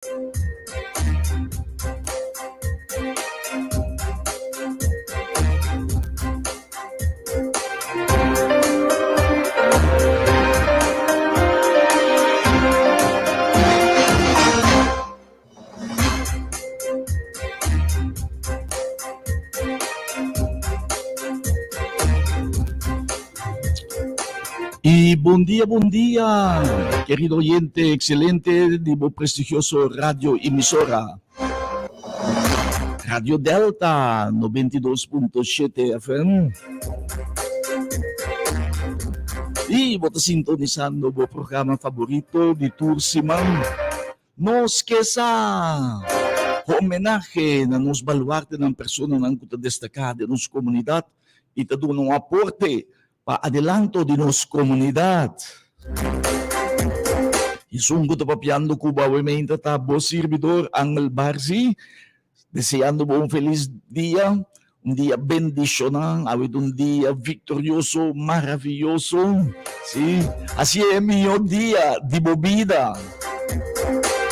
Y bon dia, bon dia, querido oyente excelente di bo prestigioso radio emisora. Radio Delta 92.7 FM. Y bo ta sintonizando bo programa favorito di tur siman. Nos ke sa homenahe na nos baluartenan, personanan ku ta destaká den nos komunidat i ta duna un aporte pa adelanto di nos komunidat. Esun ku ta papiando ku bo awe meinta ta bo sirbidor Angel Barzi, deseando bo un felis dia, un dia bendishoná, awe ta un dia viktorioso, maraviyoso. Sí, hasi e mihó dia di bo bida.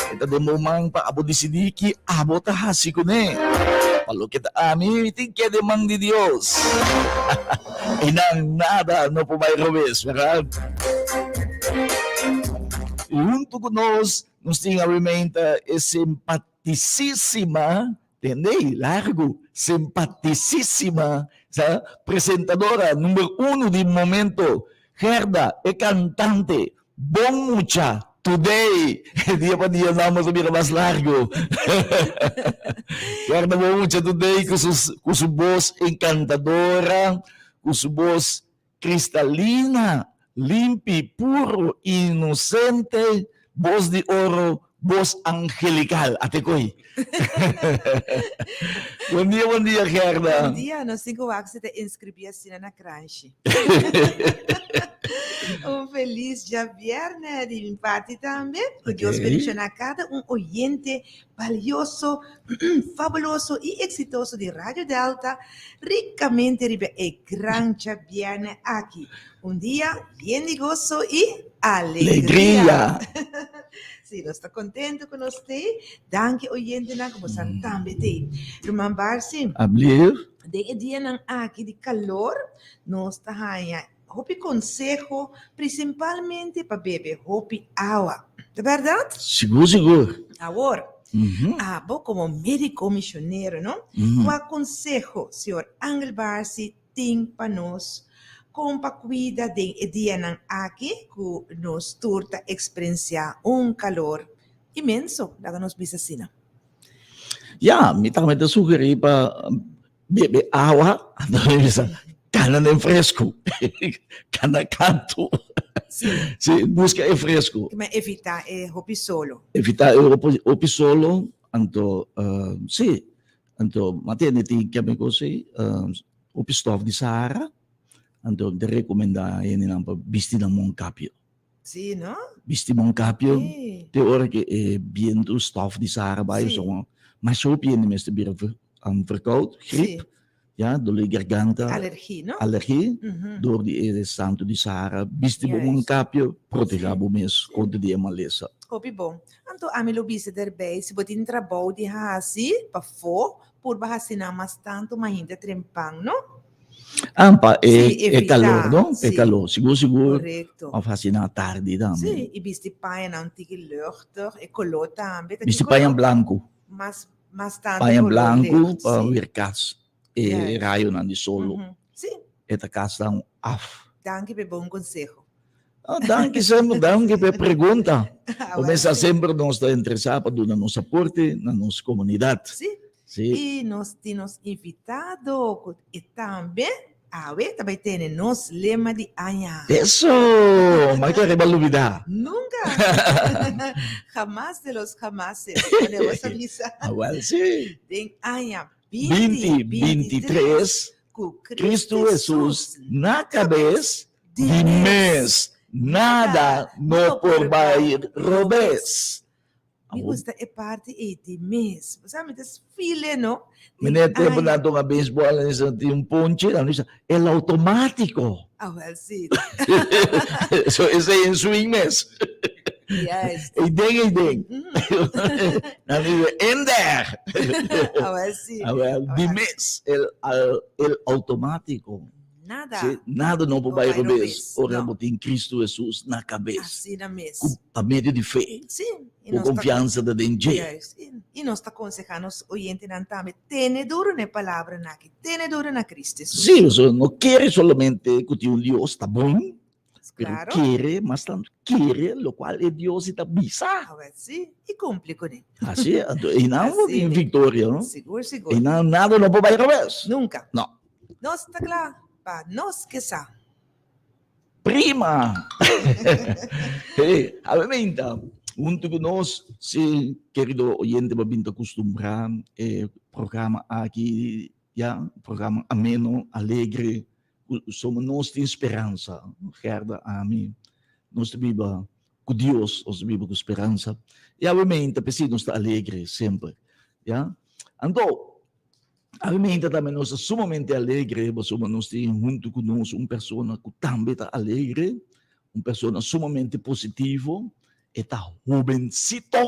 E ta den bo man pa abo disidí ki abo ta hasi kuné. Pa loke ta ami, mi tin keda den man di Dios. Einan nada no por bai robes, bèrdat? I huntu ku nos, nos tin awe meinta e simpatisísima Tende largu, simpatisísima sa presentadora number uno di momento, Gerda, e cantante, bon mucha, today, dia pa dia nomber ta bira mas largu. Gerda bon mucha today cu su cu su bos encantadora, cu su bos cristalina, limpi, puro, inocente, bos di oro, bos angelical. Ate koy. Bon dia, bon dia, Gerda. Bon dia, nos tin ku wak si ta inscribí asina na kranshi. Un felis djabièrnè di mi parti tambe. Ku Dios bendishoná kada un oyente balioso, fabuloso i eksitoso di Radio Delta rikamente riba e gran djabièrnè aki. Un dia yen di goso i alegria. Sí, nos ta kontentu ku nos t'ei. Danki oyentenan ku bosan tambe t'ei. Ruman Barsi, den e dianan aki di kalor nos ta haña hopi konseho, prinsipalmente pa bebe hopi awa. Ta bèrdat? Sigur, sigur. Awor, abo komo médiko misionero, no? Kua konseho señor Angel Barsi tin pa nos kon pa kuida den e dianan aki ku nos tur ta eksperensiá un kalor inmenso, laga nos bisa asina? Ya, mi tambe ta sugerí pa bebe awa, anto mi bisa kana den fresku, kana kantu. Sí. Sí, buska e fresku. Ma evitá e hopi solo. Evitá e hopi solo, anto sí, anto m'a tende tin keme kos ei, hopi stof di Sahara, anto mi ta rekomendá hendenan pa bisti nan monkapio. Sí, no? Bisti monkapio, te ora ke e bientu stof di Sahara bai, so masha hopi hende mester bira verkoud, grip, ya, dolor di garganta, Alergie, no? alergie, door di e santu di Sahara, bisti bo monkapio, protehá bo mes kontra di e malesa. Hopi bon. Anto ami lo bisa derbei, si bo tin trabou di hasi pafó, purba hasi nan mas tantu mainta trempan, no? Ah, pa e, sí, e calor, no? E calor, sigur, sigur. Correcto. Of hasi na tardi tambe. Sí, y bisti paña un tiki luchtig, e color tambe. Bisti paña blanco. Mas, mas tanto Paña blanco pa sí. weerkaats e yes. rayonan di solo. Sí. E ta kastan af. Danki pe bon conseho. Ah, danki semper, danki pe pregunta. Comesa semper nos ta interesá pa duna nos aporte na nos comunidad. Sí. Sí. I nos tin nos invitado ku e tambe awe ta bai tene nos lema di aña. Eso! Ma ke riba lubidá. Nunca! Jamás de los jamases, manera bo sa bisa. Awel sí. Den aña 20 23, ku Cristo Jesus na kabes di mes, nada no por bai robes. Mi gusta e parti ei di mes. Bo sa mi ta feel e no. Meneer tempo nan toca baseball en sa tin un ponche, nan bisa el automatico. Ah wel si. So esei en swing mes. Juist. Ei den, ei den. Nan dice, in there. Awel si. Awel, di mes, el, al, el automatico. Nada. Si, nada no por No bai bai robes. robes, Ora no. bo tin Cristo Jesus na cabes. Asina mes. Cu pa medio di fe. Sí. Y Bo nos ta- confianza ta den dje. Juist. Y nos ta aconseja nos oyentenan tambe, tene duro na e palabranan aki, tene duro na Cristo Jesus. Sí, so no kere solamente cu tin un Dios, ta bon, pero Claro. kere, mas tanto kere locual e Dios ta bisa. Awel sí, y cumpli con e. Así, anto, y nan Así tin es. victoria, no? Sigur, sigur. Y nan nada no por bay revés. Nunca. No. Nos ta cla pa nos ke sa. Prima! Hey, obviamente, hunto cu nos, si querido oyente bo bin ta acostumbra e programa aki, ya, programa ameno, alegre, cu somo nos tin speransa, Gerda, ami, nos ta biba cu Dios, nos ta biba cu speransa, y obviamente, p'esei nos ta alegre semper, ya. Anto, Obviamente tambe nos ta sumamente alegre pasobra nos tin huntu ku nos un persona ku tambe ta alegre, un persona sumamente positivo, e ta hobencito,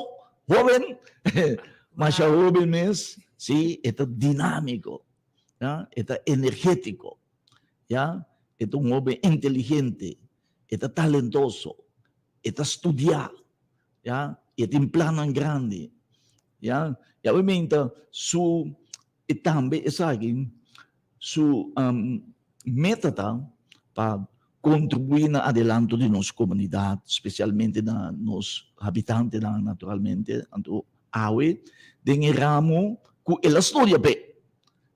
hoben, masha hoben mes, si, e ta dinamico, ya, e ta energetico, ya, e ta un hoben inteligente, e ta talentoso, e ta studia, ya, e tin plannan grandi, ya, y obviamente su e tambe esaki su meta ta pa contribui na adelanto di nos comunidad, specialmente na nos habitantenan naturalmente, anto awe den e ramo cu el a studia p'e,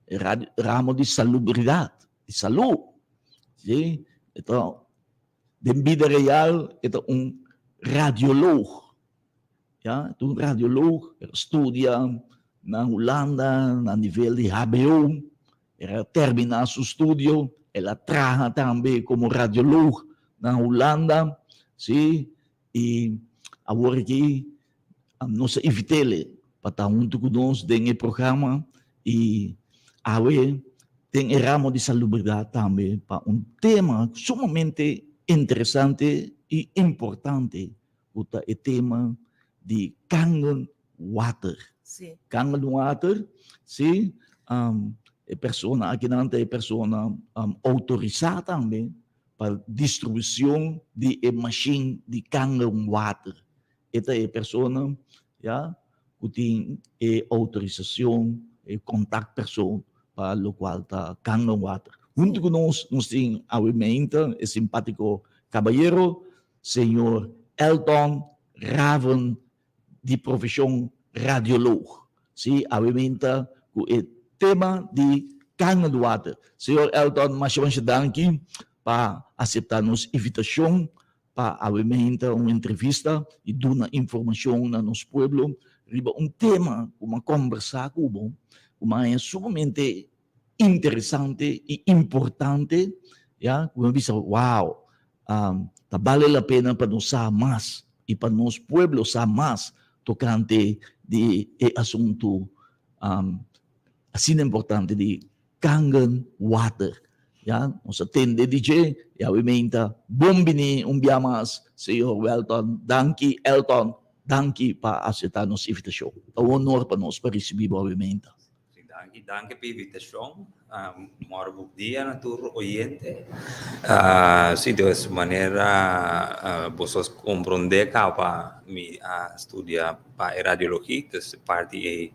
e ramo di salubridad, di salud, si, e ta Den bida real e ta un radioloog, ya, e ta un radioloog, el a studia na Hulanda na nivel di hbo, el a termina su studio, el a traha tambe como radioloog na Hulanda, si, y awor aki nos a invit'el pa ta hunto cu nos den e programa y awe den e ramo di salubridad tambe pa un tema sumamente interesante y importante cu ta e tema di Kangen Water. Kangen Water, si, e persona akinan ta e persona autorisa tambe pa distribucion di e machine di Kangen Water. E ta e persona ya cu tin e autorisacion, e contact persoon pa locual ta Kangen Water. Hunto cu nos, nos tin awe meinta e simpatico cabayero, señor Elton Raven di profesion radioloog. Si, awe meinta cu e tema di Kangen Water. Señor Elton, masha masha danki pa acepta nos invitacion pa awe meinta un entrevista y duna informacion na nos pueblo riba un tema cu m'a combersa cu bo, cu m'a haña sumamente interesante y importante, ya, cu m'a bisa wow, ta bale la pena pa nos sa mas y pa nos pueblo sa mas tocante di e asunto asina importante di Kangen Water. Ya, nos a tende di dje y awe meinta bon bini un bia mas, señor Welton. Danki Elton, danki pa acepta nos invitacion. Ta un honor pa nos pa ricibi bo awe meinta. Sí, danki, danki pa invitacion. Mor buk dia na tur oyente. Sí, dus manera boso a comprende caba mi a studia pa e radiologie, dus parti ei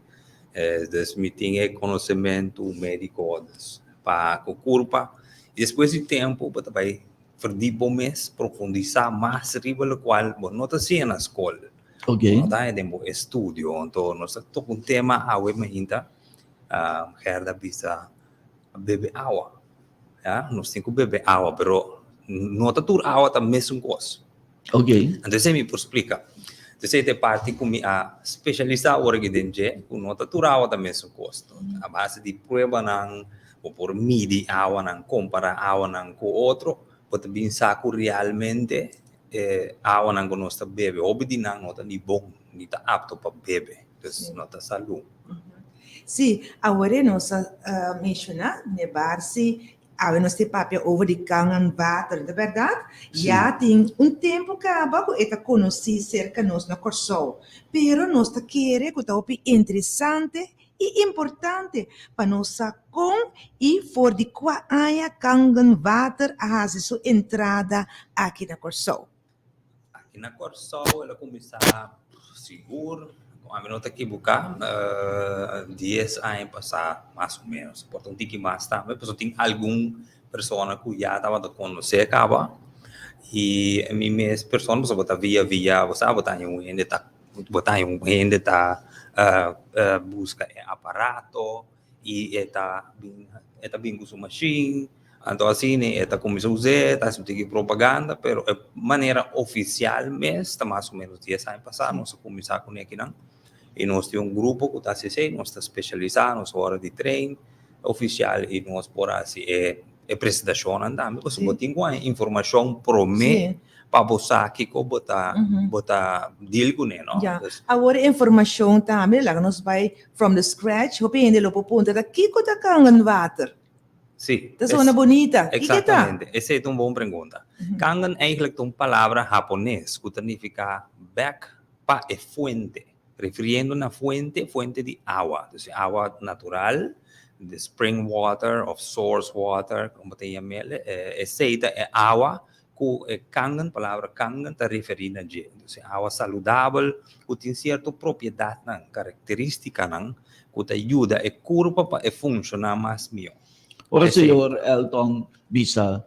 Dus mi tin e konosementu médiko dus pa ku kurpa. I despues di tempu bo ta bai verdiep bo mes, profundisá mas riba lokual bo no ta siña na skol. Bo no ta haña den bo estudio. Anto nos ta toka un tema awe mainta, Gerda bisa bebe awa. Ya, nos tin ku bebe awa, pero no ta tur awa ta mesun kos. Anto esei mi por splika. Entonces esei ta e parti ku mi a spesialisá ora aki den dje, ku no ta tur awa ta mesun kos. A base di pruebanan, bo por midi awanan, kompará awanan ku otro, bo ta bin sa ku realmente e awanan ku nos ta bebe, hopi di nan no ta ni bon, ni ta apto pa bebe. Dus no ta salú. Sí, awor nos a menshoná, Nebarsi. Awe nos te papia over di Kangen Water, ta bèrdat? Ya tin un tempu kaba ku e ta konosí serka nos na Kòrsou, pero nos ta kere ku ta hopi interesante i importante pa nos sa kon i for di kua aña Kangen Water a hasi su entrada aki na Kòrsou. Aki na Kòrsou el a kuminsá sigur, ku ami no ta kibuká, dies aña pasá mas o ménos, por ta un tiki mas tambe, pasobra tin algun persona ku ya tabata konosé kaba i mi mes persona pasobra bo ta via via bo sa bo ta haña un hende ta bo ta haña un hende ta buska e aparato i e ta bin e ta bin ku su mashin, anto asina e ta kuminsá us'é, ta hasi un tiki propaganda, pero e manera ofisial mes ta mas o ménos dies aña pasá nos a kuminsá kuné akinan i nos tin un grupo ku ta hasi esei, nos ta spesialisá, nos ora di train ofisial i nos por hasi e e presentashonnan tambe, pasobra bo tin ku haña informashon promé pa bo sa kiko bo ta bo ta deal kuné, no? Ya. Awor e informashon tambe, laga nos bai from the scratch, hopi hende lo por puntra ta kiko ta Kangen Water? Si. Ta sona bunita. Kiko ta? Exactamente. Esei ta un bon pregunta. Kangen eigenlijk ta un palabra hapones ku ta nifiká bèk pa e fuente, refiriendo na fuente, fuente di awa. Dus e awa natural, de spring water of source water, komo bo ta yam'el, esei ta e awa ku e kangen, palabra kangen ta referí na dje. Entonces e awa saludabel ku tin sierto propiedatnan, karakterístikanan ku ta yuda e kurpa pa e funshoná mas mihó. Ora señor Elton bisa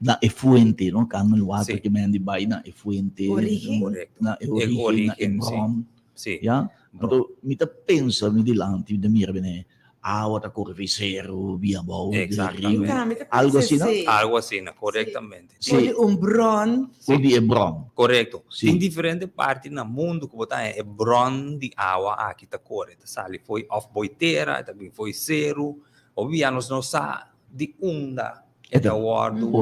na e fuente, no? Kangen water ke men di bai na e fuente. Origen. Korekto. Na e origen, na e bron. Si. Ya? Anto mi ta pensa mi dilanti, mi ta mira bene Awa ta kore fi seru, bia abou, di riu. Algo asina? Algo asina, korektamente. For di un bron. For di e bron. Korekto. Tin diferente parti na mundu ku bo ta haña e bron di awa aki ta kore, ta sali fo'i òf boi tera, e ta bin fo'i seru. Hopi bia nos no sa di unda e ta wòrdu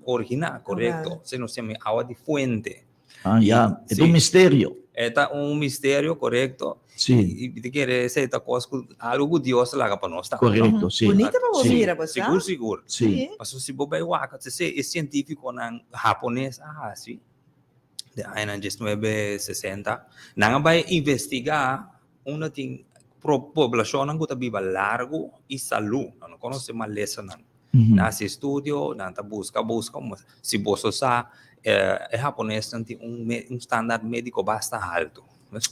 originá, korekto. Esei nos yama e awa di fuente. Ah, ya. E ta un misterio. E ta un misterio, korekto. Sí. I mi ta kere esei ta kos ku algu ku Dios a laga pa nos tambe. Korekto, sí. Bunita pa bo mira, bo sa. Sigur, sigur. Sí. Pasobra si bo bai wak, esei e sientífikonan hapones a hasi den añanan diesnuebe sesenta, nan a bai investigá unda tin poblashonnan ku ta biba largu i salú, nan no konosé malesanan. Nan hasi estudio, nan ta buska, buska. Si boso sa, e haponesnan tin un un standaard médiko basta haltu.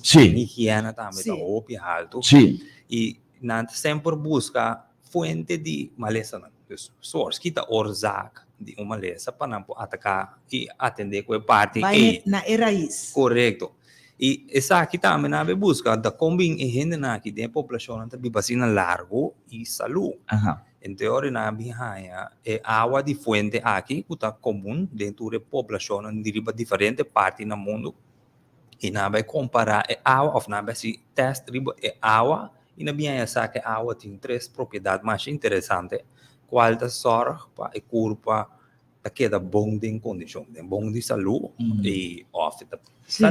Sí. Higiena tambe ta hopi haltu. Sí. I nan ta semper buska fuente di malesanan. Dus source, ki ta oorzaak di un malesa pa nan por ataká i atendé ku e parti Bai ei. na e rais. Korekto. I esaki tambe nan a bai buska ta kon bin e hendenan aki den e poblashonnan ta biba asina largu i salú. Aha. En teoria nan a bin haña e awa di fuente aki ku ta komun den tur e poblashonnan di riba diferente parti na mundu i nan a bai kompará e awa òf nan a bai hasi tèst riba e awa i nan a bin haña sa ku e awa tin tres propiedat masha interesante kual ta sòrg pa e kurpa ta keda bon den kondishon, den bon di salú i òf e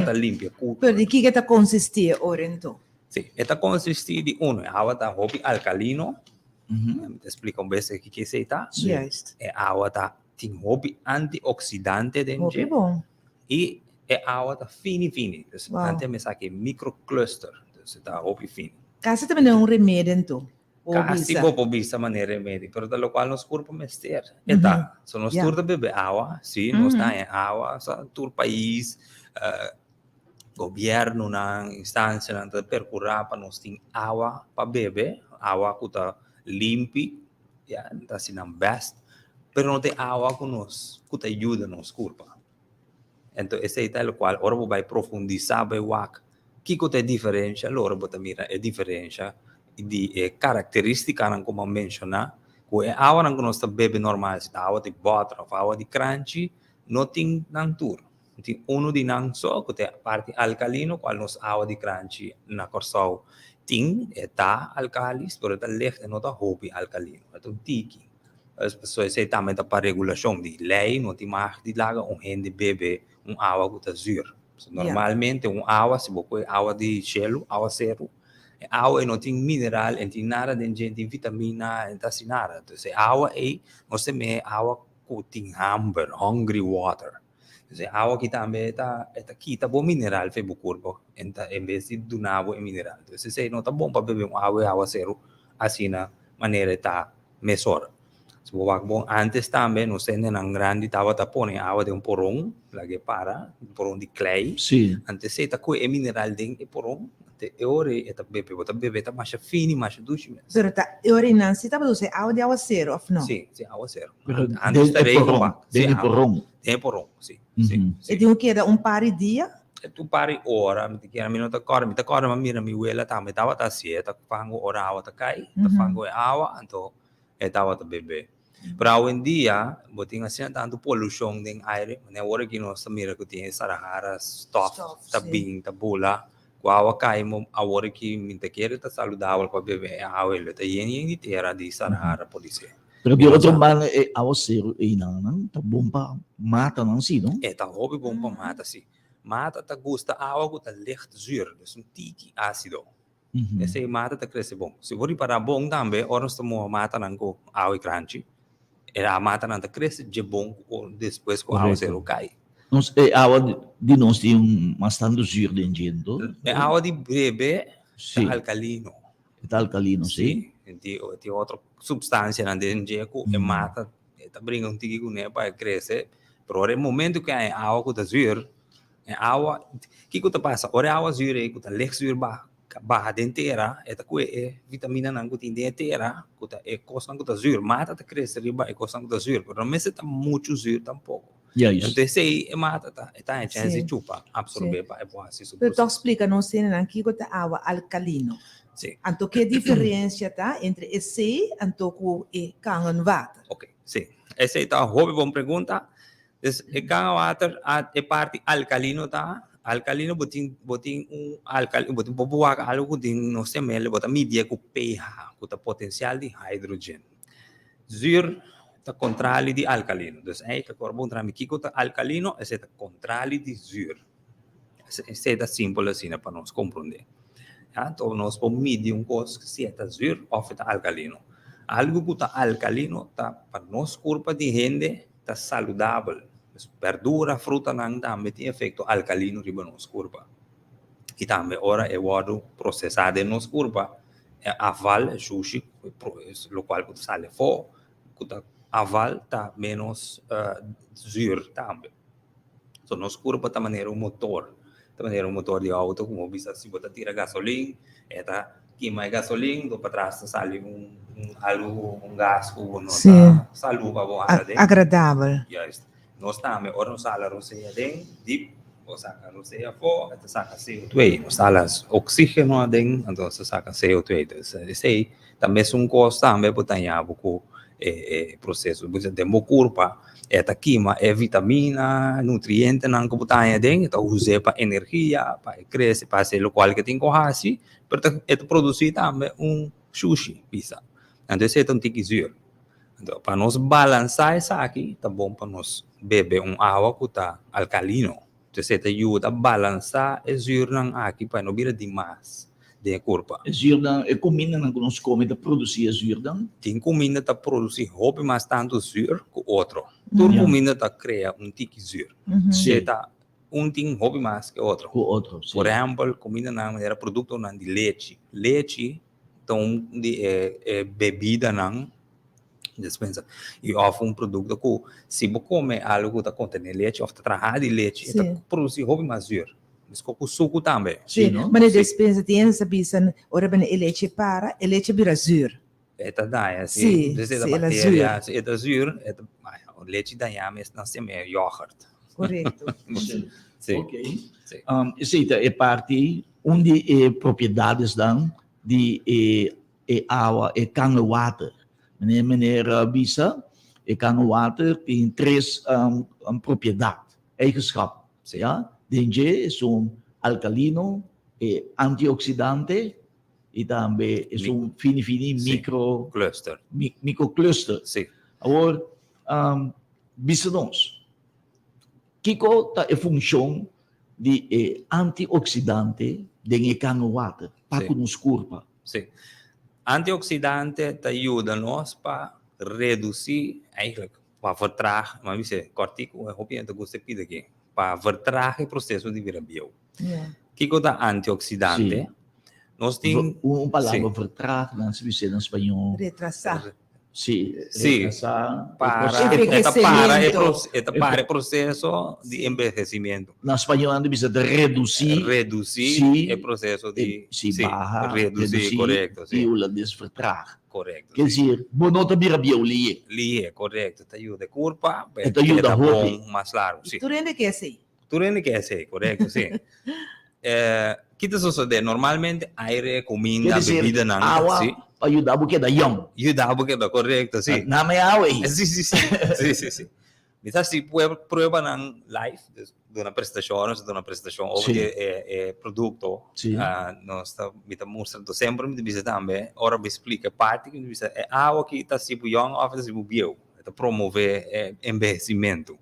ta limpia kurpa. Pero di kiko e ta konsistí e ora enton? Sí, e ta konsistí di uno, e awa ta hopi alkalino, mi ta splika un bes kiko esei ta. Juist. E awa ta tin hopi antioksidante den dje. Hopi bon. I e awa ta fini fini, dus nan ta mester aki microcluster, dus e ta hopi fini. Kasi ta mende un remedi anto, bo Kasi bisa. bo por bisa manera remedi, pero ta lokual nos kurpo mester, e ta. So nos tur ta bebe awa, si, nos ta haña awa, sa tur pais, Gobièrnunan, instansianan ta perkurá pa nos tin awa pa bebe, awa ku ta limpi, ya, ta hasi nan bèst, pero no tin awa ku nos, ku ta yuda nos kurpa. Ento esei ta lokual ora bo bai profundisá, bai wak kiko ta e diferensha, lo ora bo ta mira e diferensha di e karakterístikanan ku bo a menshoná, ku e awanan ku nos ta bebe normal, si ta awa di bòter òf awa di kranchi, no tin nan tur. Tin unu di nan so ku ta e parti alkalino kual nos awa di kranchi na Kòrsou tin. E ta alkalis pero e ta licht, e no ta hopi alkalino, e ta un tiki. Pasobra esei tambe ta pa regulashon di lei, no tin mag di laga un hende bebe un awa ku ta zür. Normalmente un awa, si bo kohe awa di shelu, awa seru, E awa ei no tin mineral, e no tin nada den dje, e no tin vitamina, e no ta hasi nada. Entonces e awa ei, nos ta mira e awa ku tin hamber, hungry water. Entonces e awa aki tambe e ta e ta kita bo mineral for bo kurpo, en ta en bes di duna bo e mineral. Entonces esei no ta bon pa bebe un awa e awaseru asina manera e ta mesora. Si bo wak bon antes tambe nos hendenan grandi tabata pone awa den un poron, laga e para, un poron di klei. Antes esei ta kohe e mineral den e poron, ante e ora ei e ta bebe. Bo ta bebe e ta masha fini, masha dushi mes. Pero ta e ora ei nan si tabata usa e awa di awaseru of no? Si, si awaseru. Pero Antes den ta e rei poron, pa. den e poron. Den e poron, si, si, si. E tin ku keda un par di dia? E un par di ora, mi ta kere, mi no ta kòrda, mi ta kòrda mi a mira mi wela tambe tabata hasié, ta fangu ora awa ta kai, ta fangu e awa, anto e tabata bebe. Pero awendia bo tin asina tantu polushon den aire, manera ora ki nos ta mira ku tin e Sarahara stof ta bin ta bula, ku awa kai mo awor ki mi ta kere ta saludabel pa bebe e awa ei, lo ta yen yen di tera di Sarahara podisé. Pero di otro banda e awaseru einan ta bon pa matanan si no? E ta hopi bon pa mata si. Mata ta gusta awa ku ta licht zuur, dus un tiki ásido. Esei mata ta krese bon. Si bo ripará bon tambe, ora nos ta muha matanan ku awa i kranchi, e matanan ta krese dje bon despues ku awaseru kai. Nos e awa di nos tin mas tantu zuur den dje nto? E awa di bebe ta alkalino. E ta alkalino, si. Si. Tin otro supstansianan den dje ku e mata ta bringa un tiki kuné pa e krese, pero ora e momento ku e awa ku ta zuur, E awa, kiko ta pasa? Ora e awa zuur ei ku ta leg zuur baha, baha den tera, e ta kue e vitaminanan ku tin den e tera, ku ta e kosnan ku ta zuur. Mata ta krese riba e kosnan ku ta zuur, pero no mester ta muchu zuur tampoko. Juist. Entonces esei e mata ta, e ta haña chèns di chupa, absorbé pa e por hasi su Pero tòg proseso. splika nos hendenan kiko ta awa alkalino. Sí. Anto ke diferensia ta entre esei anto ku e kangenwater? Oké, sí. Esei ta hopi bon pregunta. Dus e kanga water a e parti alkalino ta, alkalino bo tin bo tin un alkal bo tin bo por wak algo ku tin nos semel bo ta midié ku pH ku ta potensial di hydrogen. Zuur ta kontrali di alkalino. Dus ei ora bo puntra mi kiko ta alkalino esei ta kontrali di zuur. Esei ta simpel asina pa nos komprondé. Ya, anto nos por midi un kos si e ta zuur òf e ta alkalino. Algu ku ta alkalino ta pa nos kurpa di hende ta saludabel. Pues berdura, frutanan tambe tin efekto alkalino riba nos kurpa. I tambe ora e wòrdu prosesá den nos kurpa, e afval, e shushi, lokual ku ta sali afó, ku ta afval ta ménos zuur tambe. So nos kurpa ta manera un motor, ta manera un motor di outo ku bo bisa si bo ta tira gasolin e ta kima e gasolin do patras ta sali un algu un gas ku bo no ta salu pa bo hala den. Agradabel. Juist. Nos tambe ora nos hala rosea den dip bo saka rosea afó e ta saka CO2. Nos hala oxigeno aden anto nos ta saka CO2. Entonces esei ta mesun kos tambe bo ta haña bo ku e proseso den bo kurpa e ta kima e vitamina, nutrientenan ku bo ta haña aden, e ta us'é pa energia, pa e krese, pa hasi lokual ke tin ku hasi, pero ta e ta produsí tambe un shushi bisa. Anto esei ta un tiki zuur. Anto pa nos balansá esaki ta bon pa nos bebe un awa ku ta alkalino. Entonces e ta yuda balansá e zuurnan aki pa e no bira dimas den e kurpa. E zuurnan, e kumindanan ku nos kome ta produsí e zuurnan? Tin kuminda ta produsí hopi mas tantu zuur ku otro. Tur kuminda ta krea un tiki zuur. Si. E ta un tin hopi mas ke otro. Ku otro, si. Por ehèmpel, kumindanan manera produktonan di lechi. Lechi ta un di e bebidanan Despensa. I òf un produkto ku si bo kome algu ku ta kontené lechi òf ta traha di lechi, e ta produsí hopi mas zür. Meskos ku suku tambe. Sí, no? Ma e despensa tin hende sa bisa ora bini e lechi para, e lechi bira zür. E ta daña, sí. Sí, Dus e ta sí, el a bakteria, zür. si e ta zür, e ta, lechi dañá mes nan seme yoghurt. Korekto. Sí. Sí. Ok. Sí. Esei ta e parti, un di e propiedadesnan di e E awa, e kangewater. Meneer meneer a bisa, e kangewater tin tres propiedat, eigenschap. Ya, den dje esun alkalino, e antioksidante i tambe esun fini fini micro cluster. Microcluster. Sí. Awor, bisa nos, kiko ta e funshon di e antioksidante den e kangewater? pa ku nos kurpa? Sí. Antioksidante ta yuda nos pa redusí, eigenlijk, pa vertraag, m'a bisa kòrtiku, hopi hende ta gusta e pida aki, pa vertraag e proseso di bira bieu. Kiko ta antioksidante? Nos tin. Un palabra vertraag, nan sa bisa na spañó. Retrasá. Sí, retrasá. Para, e ta para e e ta para e proseso di envejecimiento. Na spañó nan ta bisa ta redusí. Redusí e proseso di. Sí, baha. Redusí, korekto, sí. I hulandes vertraag. Korekto. Ker desir, bo no ta bira bieu lihe. Lihe, korekto. Ta yuda e kurpa. E ta yuda hopi. Mas largu, sí. I tur hende ke esei. Tur hende ke esei, korekto, sí. Ki ta sosodé? Normalmente aire, kuminda, Ker desir, bebidanan, awa sí. pa yuda bo keda yòn. Yuda bo keda, korekto, sí. Name awa ei. Sí, sí, sí. Sí, sí, sí. Mi ta hasi pruebanan live, dus duna presentashon, nos ta duna presentashon over di e produkto. Nos ta, mi ta mustra, enton semper mi ta bisa tambe, ora mi splika e parti, mi ta bisa e awa aki ta hasi bo yòn òf ta hasi bo bieu. E ta promove e enbehesimentu.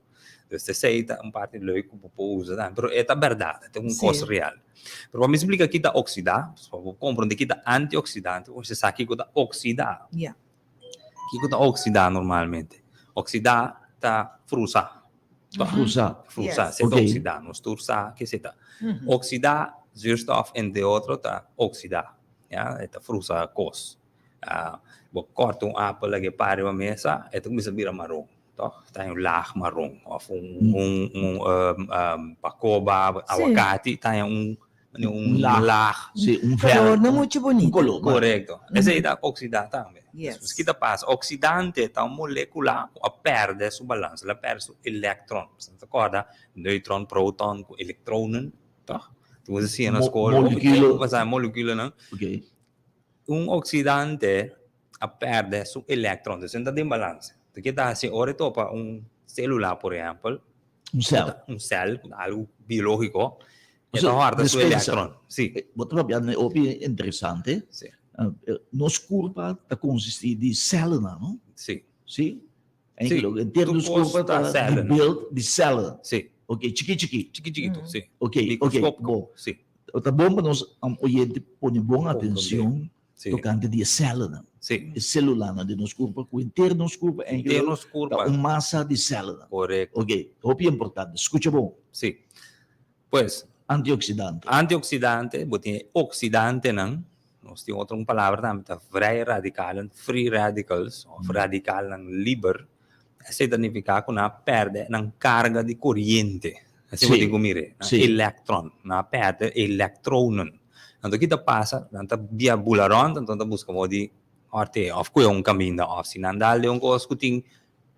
Dus esei ta un parti leuk ku bo por usa tambe, pero e ta bèrdat, e ta un kos real. Pero pa mi splika ki ta oksidá, pa bo komprondé ki ta antioksidante, bo mester sa kiko ta oksidá. Kiko ta oksidá normalmente? Oksidá ta frusa. Frusa. Frusa, esei ta oksidá. Nos tur sa ke esei ta. Oksidá, zuurstof, entre otro, ta oksidá. Ya, e ta frusa kos. Bo kòrta un apel lag'é para riba mesa, e ta kuminsá bira maron, tòg? Ta un laag maron. Òf un pakoba, awakati, ta haña un un laag. Sí, un vèl. Kolor no muchu bonito. Un kolor. Korekto. Esei ta oksidá tambe. Yes. Ki ta pasa? Oksidante ta un molekula ku a pèrdè su balans, el a pèrdè su elektron. Bo ta kòrda neutron, proton ku elektronen, tòg? Bo ta siña na skol. Molekula. Bo sa molekulanan. Oké. Un oksidante a pèrdè su elektron, dus e no ta den balans. Ke ta hasi ora e topa un selula, por ehèmpel, Un sèl. Un sèl, algu biológiko, e ta hòrta su elektron. Sí. Bo ta papia di hopi interesante. Sí. Nos kurpa ta konsistí di sèlnan, no? Sí. Sí? Sí. Henter nos kurpa ta di build di sèlnan. Sí. Ok, chiki chiki. Chiki chikitu, sí. Ok, ok, bon. Sí. Ta bon pa nos oyente pone bon atencion tocante di e cèlnan. Sí. E célulanan di nos curpa, cu henter nos curpa Henter nos curpa. ta un masa di cèlnan. Correcto. Ok, hopi importante. Scucha bon. Sí. Pues. Antioxidante. Antioxidante, bo tin e oxidantenan, nos tin otro un palabra tambe ta vrije radicalen, free radicals, of radicalnan liber. Esei ta nifiká ku nan a pèrdè nan karga di koriente. Asina bo tin ku mir'é. Nan elektron. Nan a pèrdè elektronen. Anto ki ta pasa? Nan ta bia bula rònt, anto nan ta buska modo di hòrt'é òf kue un kaminda. Òf si nan dal den un kos ku tin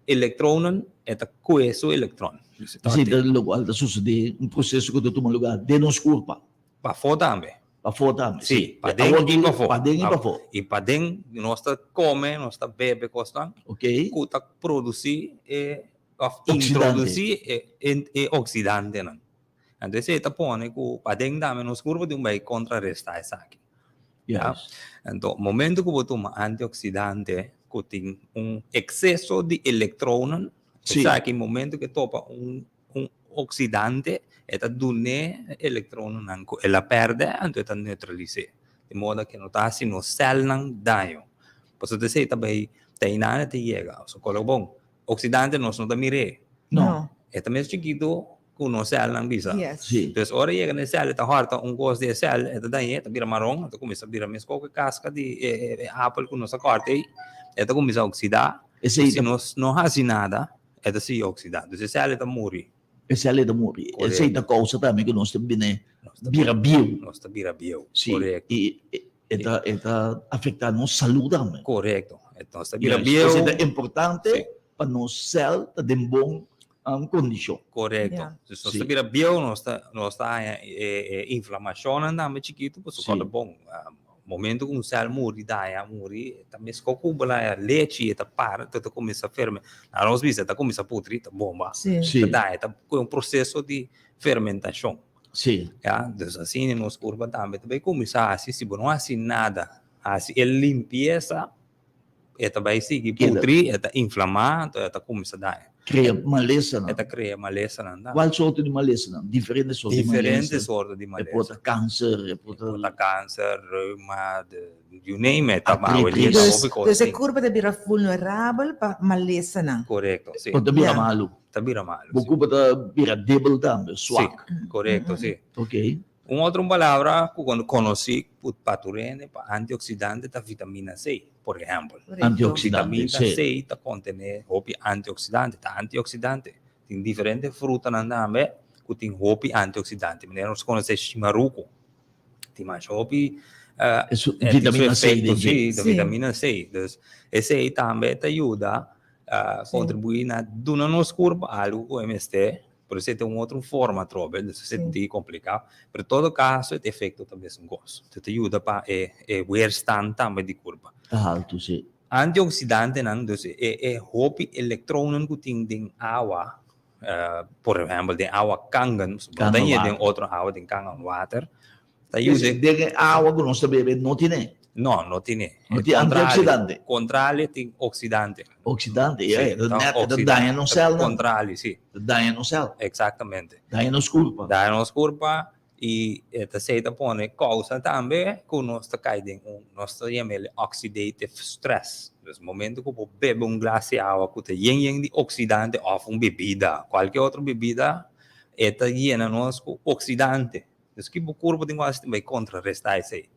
elektronen, e ta kue su elektron. Esei ta lokual ta sosodé, un proseso ku ta tuma lugá den nos kurpa. Pafó tambe. Pafó tambe, sí. Paden i pafó. Paden i pafó. I paden nos ta kome, nos ta bebe kosnan. Ok. Ku ta produsí e òf introdusí e oksidantenan. Anto esei ta pone ku paden tambe nos kurpo tin bai kontrarestá esaki. Ya. Anto momento ku bo tuma antioksidante ku tin un ekseso di elektronen, esaki momento ku e topa un Un oksidante e ta dun'é elektrononan ku el a pèrdè, anto e ta neutralis'é, di moda ku e no ta hasi nos sèlnan daño. Pasobra esei ta bai ta einan e ta yega. So kolo bon, oksidante nos no ta mir'é. No. E ta mes chikitu ku nos sèlnan bisa. Yes. Sí. Entonces ora e yega na e sèl e ta hòrta un kos di e sèl, e ta dañ'é, e ta bira maron, e ta kuminsá bira meskos ku e kaska di e apel ku nos a kòrta ei, e ta kuminsá oksidá. Esei Si ta. nos no hasi nada, E ta sigui oxidá. Dus e sèl ta muri. E sèl ta muri. Esei ta kousa tambe ku nos ta bini bira bieu. Nos ta bira bieu. Sí. Korekto. I e ta e ta afektá nos salú tambe. Korekto. Nos ta bira bieu. Esei ta importante pa nos sèl ta den bon kondishon. Korekto. Dus nos ta bira bieu, nos ta nos ta haña e inflamashonnan tambe chikitu pasobra ku ta bon. Momento ku un sèl muri, daña, muri, e ta meskó ku bo laña lechi, e ta para, ta kuminsá ferme. Na nos bisa e ta kuminsá putri, ta bomba. Sí. Ta daña, ta kue un proseso di fermentashon. Sí. Ya, dus asina nos kurpa tambe ta bai kuminsá hasi, si bo no hasi nada, hasi e limpiesa, e ta bai sigui putri, e ta inflamá, anto e ta kuminsá daña. Krea malesanan. E ta krea malesanan tambe. Kual sorto di malesanan? Diferente sorto di malesa. Diferente sorto di malesa. E por ta kanser, e por ta. E por ta kanser, reuma, you name it. Artritis. Dus e kurpa ta bira vulnerabel pa malesanan. Korekto, si. Bo ta bira malu. Ta bira malu, si. Bo kurpa ta bira debel tambe, swak. Si, korekto, si. Ok. Un otro palabra ku konosí pa tur hende pa antioksidante ta vitamina C, por ehèmpel. Antioksidante, Vitamina C ta kontené hopi antioksidante, ta antioksidante. Tin diferente frutanan tambe ku tin hopi antioksidante. Manera nos konosé shimaruku, tin masha hopi vitamina C den dje. Si, vitamina C. Dus esei tambe ta yuda kontribuí na duna nos kurpo algu ku e mester. Por esei ta un otro forma atrobe, dus esei ta un tiki kompliká, pero todo kaso e efekto ta mesun kos. Ta yuda pa e weerstand tambe di kurpa. Ta haltu, si. Antioksidantenan, dus e e hopi elektronnan ku tin den awa, por ehèmpel den awa kangen, no ta ñe den otro awa, den kangen water, Ta yuda. Den e awa ku nos ta bebe no tine? No, no tine. No tin antioksidante? Kontrali tin oksidante. Oksidante, ya, e ta nèt, e ta daña nos sèlnan. Kontrali, si. Ta daña nos sèl. Eksaktamente. Daña nos kurpa. Daña nos kurpa i e ta esei ta pone kousa tambe ku nos ta kai den un, nos ta yama el oxidative stress. Dus momento ku bo bebe un glas di awa ku ta yen yen di oksidante òf un bebida, kualke otro bebida, e ta yena nos ku oksidante. Dus ki bo kurpa tin ku hasi tin bai kontrarestá esei.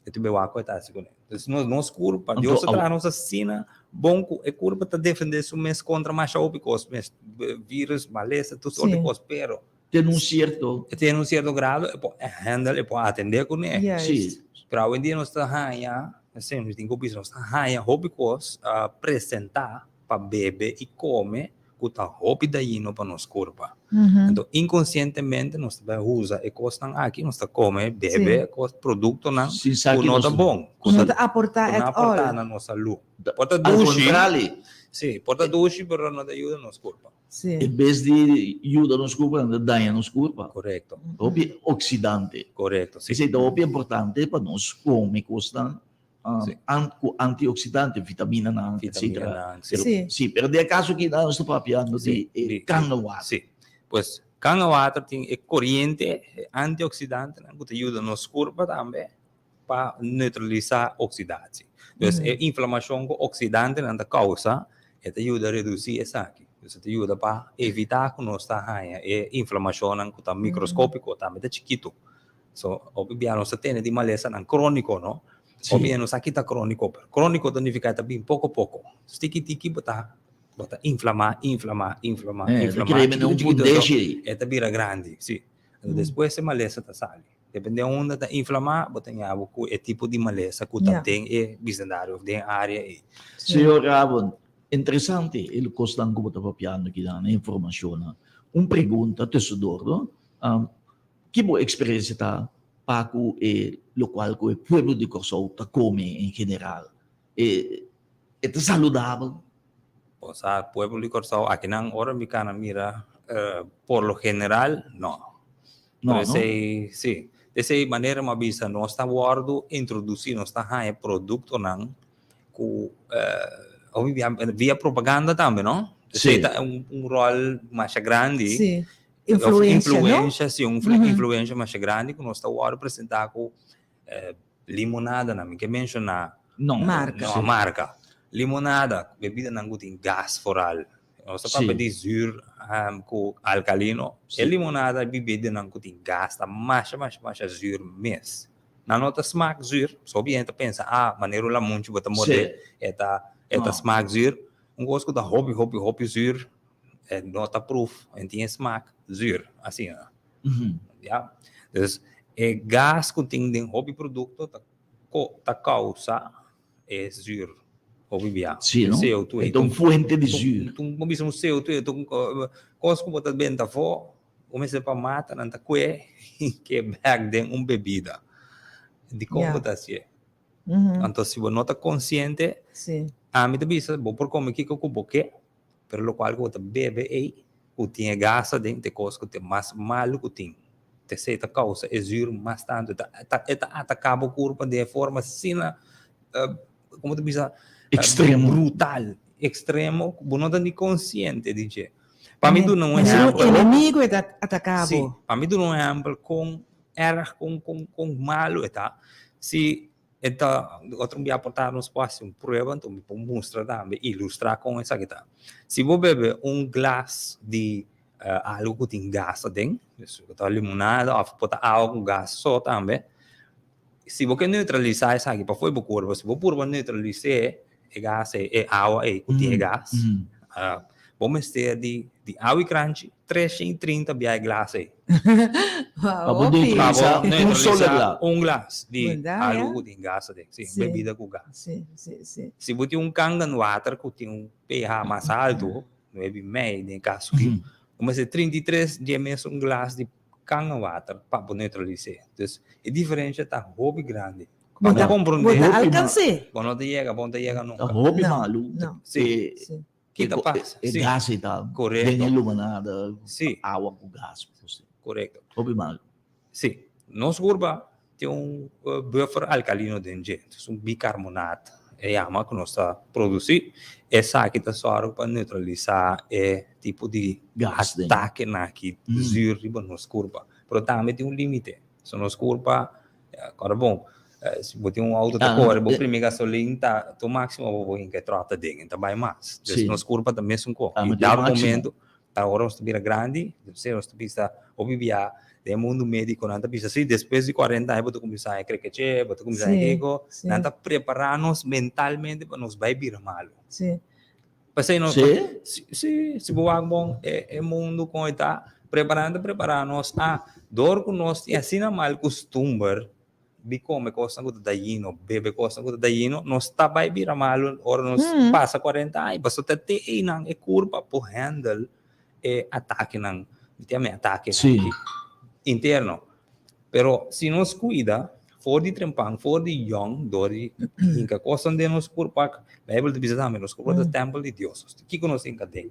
E tin bai wak ku e ta hasi kuné. Dus nos nos kurpa, Dios a traha nos asina bon ku e kurpa ta defendé su mes kontra masha hopi kos mes, virus, malesa, tur sort di kos, pero. Ten un sierto. Ten un sierto grado e por handle, e por atendé kuné. Sí. Pero awendia nos ta haña, esei nos tin ku bisa, nos ta haña hopi kos presentá pa bebe i kome ku ta hopi dañino pa nos kurpa. Anto inkonsientemente nos ta bai usa e kosnan aki, nos ta kome, bebe kos, produktonan ku no ta bon, ku no ta aportá at all, ku no aportá na nos salú. Por ta dushi, sí, por ta dushi pero no ta yuda nos kurpa. En bes di yuda nos kurpa nan ta daña nos kurpa. Korekto. Hopi oksidante. Korekto, sí. Esei ta hopi importante pa nos kome kosnan Ku antioxidante, vitaminanan, etcetera. Pero, Sí. sí, pero den e kaso aki nos ta papiando di e kangewater. Sí. Pues kangewater tin e koriente, e antioxidantenan ku ta yuda nos kurpa tambe pa neutralisá oksidatie. Dus e inflamashon ku oksidantenan ta kousa, e ta yuda redusí esaki. Dus e ta yuda pa evitá ku nos ta haña e inflamashonnan ku ta mikroskópiko, tambe ta chikitu. So, hopi bia nos ta tene di malesanan króniko, no? Sí. Hopi bia nos sa kita króniko, pero króniko ta nifiká e ta bin poko poko. So, tiki tiki bo ta bo ta inflamá, inflamá, inflamá, Eh, ta inflamá. krea mene un Chikitu, chikitu, fundeshi. e ta bira grandi, sí. Entonces, despues e malesa ta sali. Depende unda ta inflamá, bo ta ña bo ku e tipo di malesa ku ta den e bisendario òf den e área ei. Señor Rabon, interesante e kosnan ku bo ta papiando akinan, e informashonnan. Un pregunta tusendor, no? Ki bo eksperensia ta pa ku e lokual ku e pueblo di Kòrsou ta kome en general? E e ta saludabel? Bo sa pueblo di Kòrsou akinan ora mi kana mira por lo general no. No, no? Esei si. Esei manera mi a bisa nos ta wòrdu introdusí, nos ta haña produktonan ku via propaganda tambe no. Si. Esei ta un ròl masha grandi. Si. Influencia, no? Influencia, sí, un influencia masha grandi ku nos ta wòrdu presentá ku limonadanan, mi ke menshoná No. Marka. No, marka. Limonada, bebidanan ku tin gas foral. Nos ta papia di zuur ku alkalino. E limonada i bebidanan ku tin gas ta masha, masha, masha zuur mes. Nan no ta smak zuur. So hopi hende ta pensa, ah, manera un lamunchi bo ta morde, e ta, e ta smak zuur. Un kos ku ta hopi, hopi, hopi zuur E no ta proef en tin e smaak zuur, asina. Ya. Dus e gas ku tin den hopi produkto ta ko ta kousa e zuur hopi bia. Sí, no? CO2. E ta un fuente di zuur. Un bo bisa un CO2, e ta un kos ku bo ta benta afó, bo mester pa mata nan ta kue i ke bèk den un bebida. Dikon bo ta hasié? Anto si bo no ta konsiente, ami ta bisa bo por kome kiko ku bo ke, Pero lokual ku bo ta bebe ei, ku tin e gas aden, ta e kos ku ta mas malu ku tin. Ta esei ta kousa e zuur mas tantu. E ta e ta ataká bo kurpa den e forma asina, komo ta bisa? Ekstremo. Brutal. ekstremo ku bo no ta ni konsiente di dje. Pa mi duna un Manera un ehèmpel. enemigo e ta ataká Sí, bo. pa mi duna un ehèmpel kon erg, kon kon kon malu e ta. Si e ta otro bia por ta nos por hasi un prueba anto mi por mustra tambe, ilustrá kon esaki ta. Si bo bebe un glas di algu ku tin gas aden, ku ta limonada òf por ta awa ku gas so tambe, si bo ke neutralisá esaki pafó di bo kurpa, si bo purba neutralis'é e gas ei, e awa ei ku tin e gas, bo mester di awa i kranchi 330 bia e glas ei. Pa bo neutralisá un solo glas. Un glas di algu ku tin gas aden, si, bebida ku gas. Si bo tin un kangan water ku tin un pH mas altu, nuebe i mei den kaso aki, bo mester 33 di e mesun glas di kangan water pa bo neutralis'é. Dus e diferensha ta hopi grandi. Bo ta komprondé. Bo ta alkans'é. Bo no ta yega, bo no ta yega nunka. Ta hopi malu. No. Si. Ki ta pasa? E gas ei ta Korekto. den e lumanada, Si. awa ku gas. Korekto. Hopi malu. Si. Nos kurpa tin un buffer alkalino den dje, entonces un bicarbonaat e yama ku nos ta produsí, esaki ta sòru pa neutralisá e tipo di Gas den. atakenan aki, zuur riba nos kurpa. Pero tambe tin un límite, so nos kurpa, kòrda bon, si bo tin un outo ta kore, bo primi gasolin ta tu máksimo bo por hinka e tròt aden, e ta bai mas. Dus nos kurpa ta mesun kos. Tambe I tin un dado máksimo. momento Ta ora nos ta bira grandi, nos ta bisa hopi bia den e mundu medico nan ta bisa si despues di cuarenta aña bo ta cuminsa haña crekeche, bo ta cuminsa haña kiko, nan ta prepara nos mentalmente pa nos bay bira malo. P'esei nos, Si? si, si bo wak bon e mundu con e ta prepara, nan ta prepara nos a dor cu nos tin asina mal custumber di kome kosnan ku ta dañino, bebe kosnan ku ta dañino, nos ta bai bira malu ora nos pasa 40 aña. Pasobra ta te einan e kurpa por handle e atakenan, mi ta yama e atakenan interno. Pero si nos kuida for di trempan, for di yòn, dor di hinka kosnan den nos kurpa, Beibel ta bisa tambe nos kurpa ta tèmpel di Dios. Kiko nos hinka den?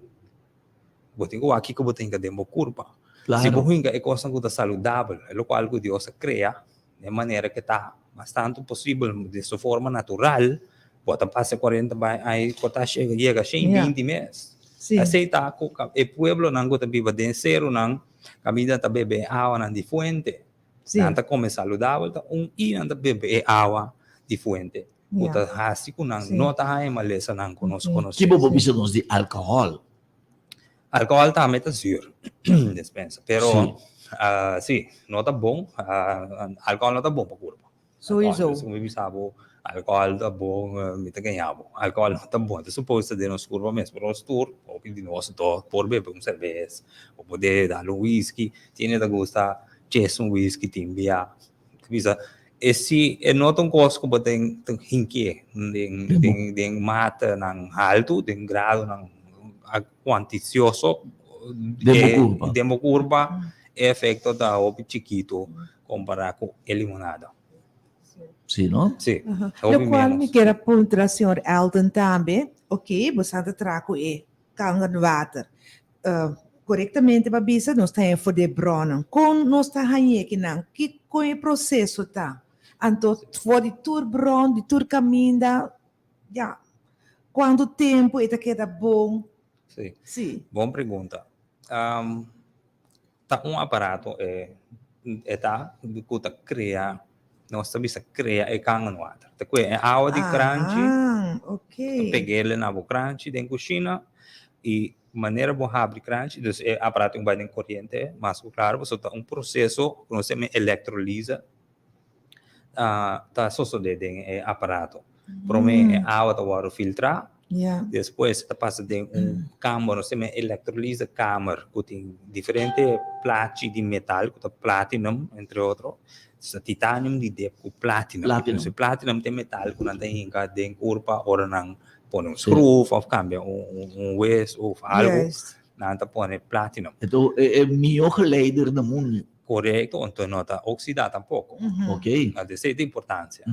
Bo tin ku wak kiko bo ta hinka den bo kurpa. Si bo hinka e kosnan ku ta saludabel, e lokual ku Dios a krea den manera ku ta mas tantu posibel den su forma natural, bo ta pasa kuarenta bai ai por ta yega shen binti mes. Esei ta ku e pueblonan ku ta biba den serunan kaminda ta bebe e awanan di fuente. Nan ta kome saludabel ta un i nan ta bebe e awa di fuente ku ta hasi ku nan no ta haña e malesanan ku nos konosé. Kibo bo bisa nos di alkohòl? Alkohòl tambe ta zuur, despensa, pero si, no ta bon, alkohòl no ta bon pa kurpa. Sowieso. Si mi bisa bo alkohòl ta bon, mi ta gaña bo. Alkohòl no ta bon, ta supos ta den nos kurpa mes, pero nos tur, hopi di nos anto por bebe un serbes, o por dal un whisky, tin hende ta gusta ches un whisky tin bia. Ta bisa e si e no ta un kos ku bo tin ta hinkié den den den matenan haltu, den gradonan kuantisioso Den bo kurpa. Den bo kurpa e efekto ta hopi chikitu kompará ku e limonada. Sí, no? Sí, hopi Lokual mi ménos. kier a puntra señor Elton tambe, oké, bo sa ta traha ku e kangenwater. Korektamente pa bisa nos ta haña for di e bronnan. Kon nos ta hañ'é kinan? Ki kon e proseso ta? Anto for di tur bron, di tur kaminda, ya, kuantu tempu e ta keda bon? Sí. Sí. Bon pregunta. Ta un aparato e e ta ku ta krea, nos ta bisa krea e kangenwater. Ta kue e awa di kranchi, Ah, ok. ta peg'el na bo kranchi den kushina i manera bo habri kranchi, dus e aparato tin ku bai den koriente mas ku klaro pasobra ta un proseso ku nos ta yama elektrolise ta sosodé den e aparato. Promé e awa ta wòrdu filtrá, despues ta pasa den un kamber, nos ta yama elektrolise kamer, ku tin diferente plachi di metal ku ta platinum entre otro, titanium di dep ku platinum. Entonces platinum ta e metal ku nan ta hinka den kurpa ora nan pone un skruf òf kambia un wes òf algu, nan ta pone platinum. Enton e mihó geleider na mundu. Korekto, anto no ta oksidá tampoko. Ok. Anto esei ta importansia.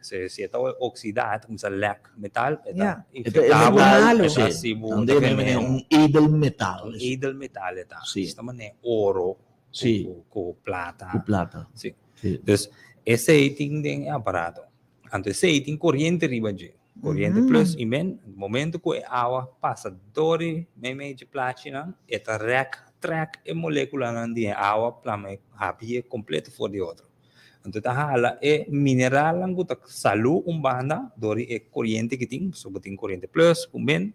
Si si e ta oksidá, e ta kuminsá lèk metal, e ta E ta infektá bo, metal, e ta sí. hasi bo Nan debe mene un edelmetal. Un edelmetal e ta. Sí. Ta mane oro Sí. ku plata. Ku plata. Sí. Sí. Dus esei tin den e aparato. Anto esei tin koriente riba dje. Koriente plus i min, momento ku e awa pasa dor di meimei dje plachinan, e ta rèk, trèk e molekulanan di e awa plama e habie kompleto for di otro. Anto ta hala e mineralnan ku ta salú un banda dor di e koriente ki tin, pasobra bo tin koriente plus ku min,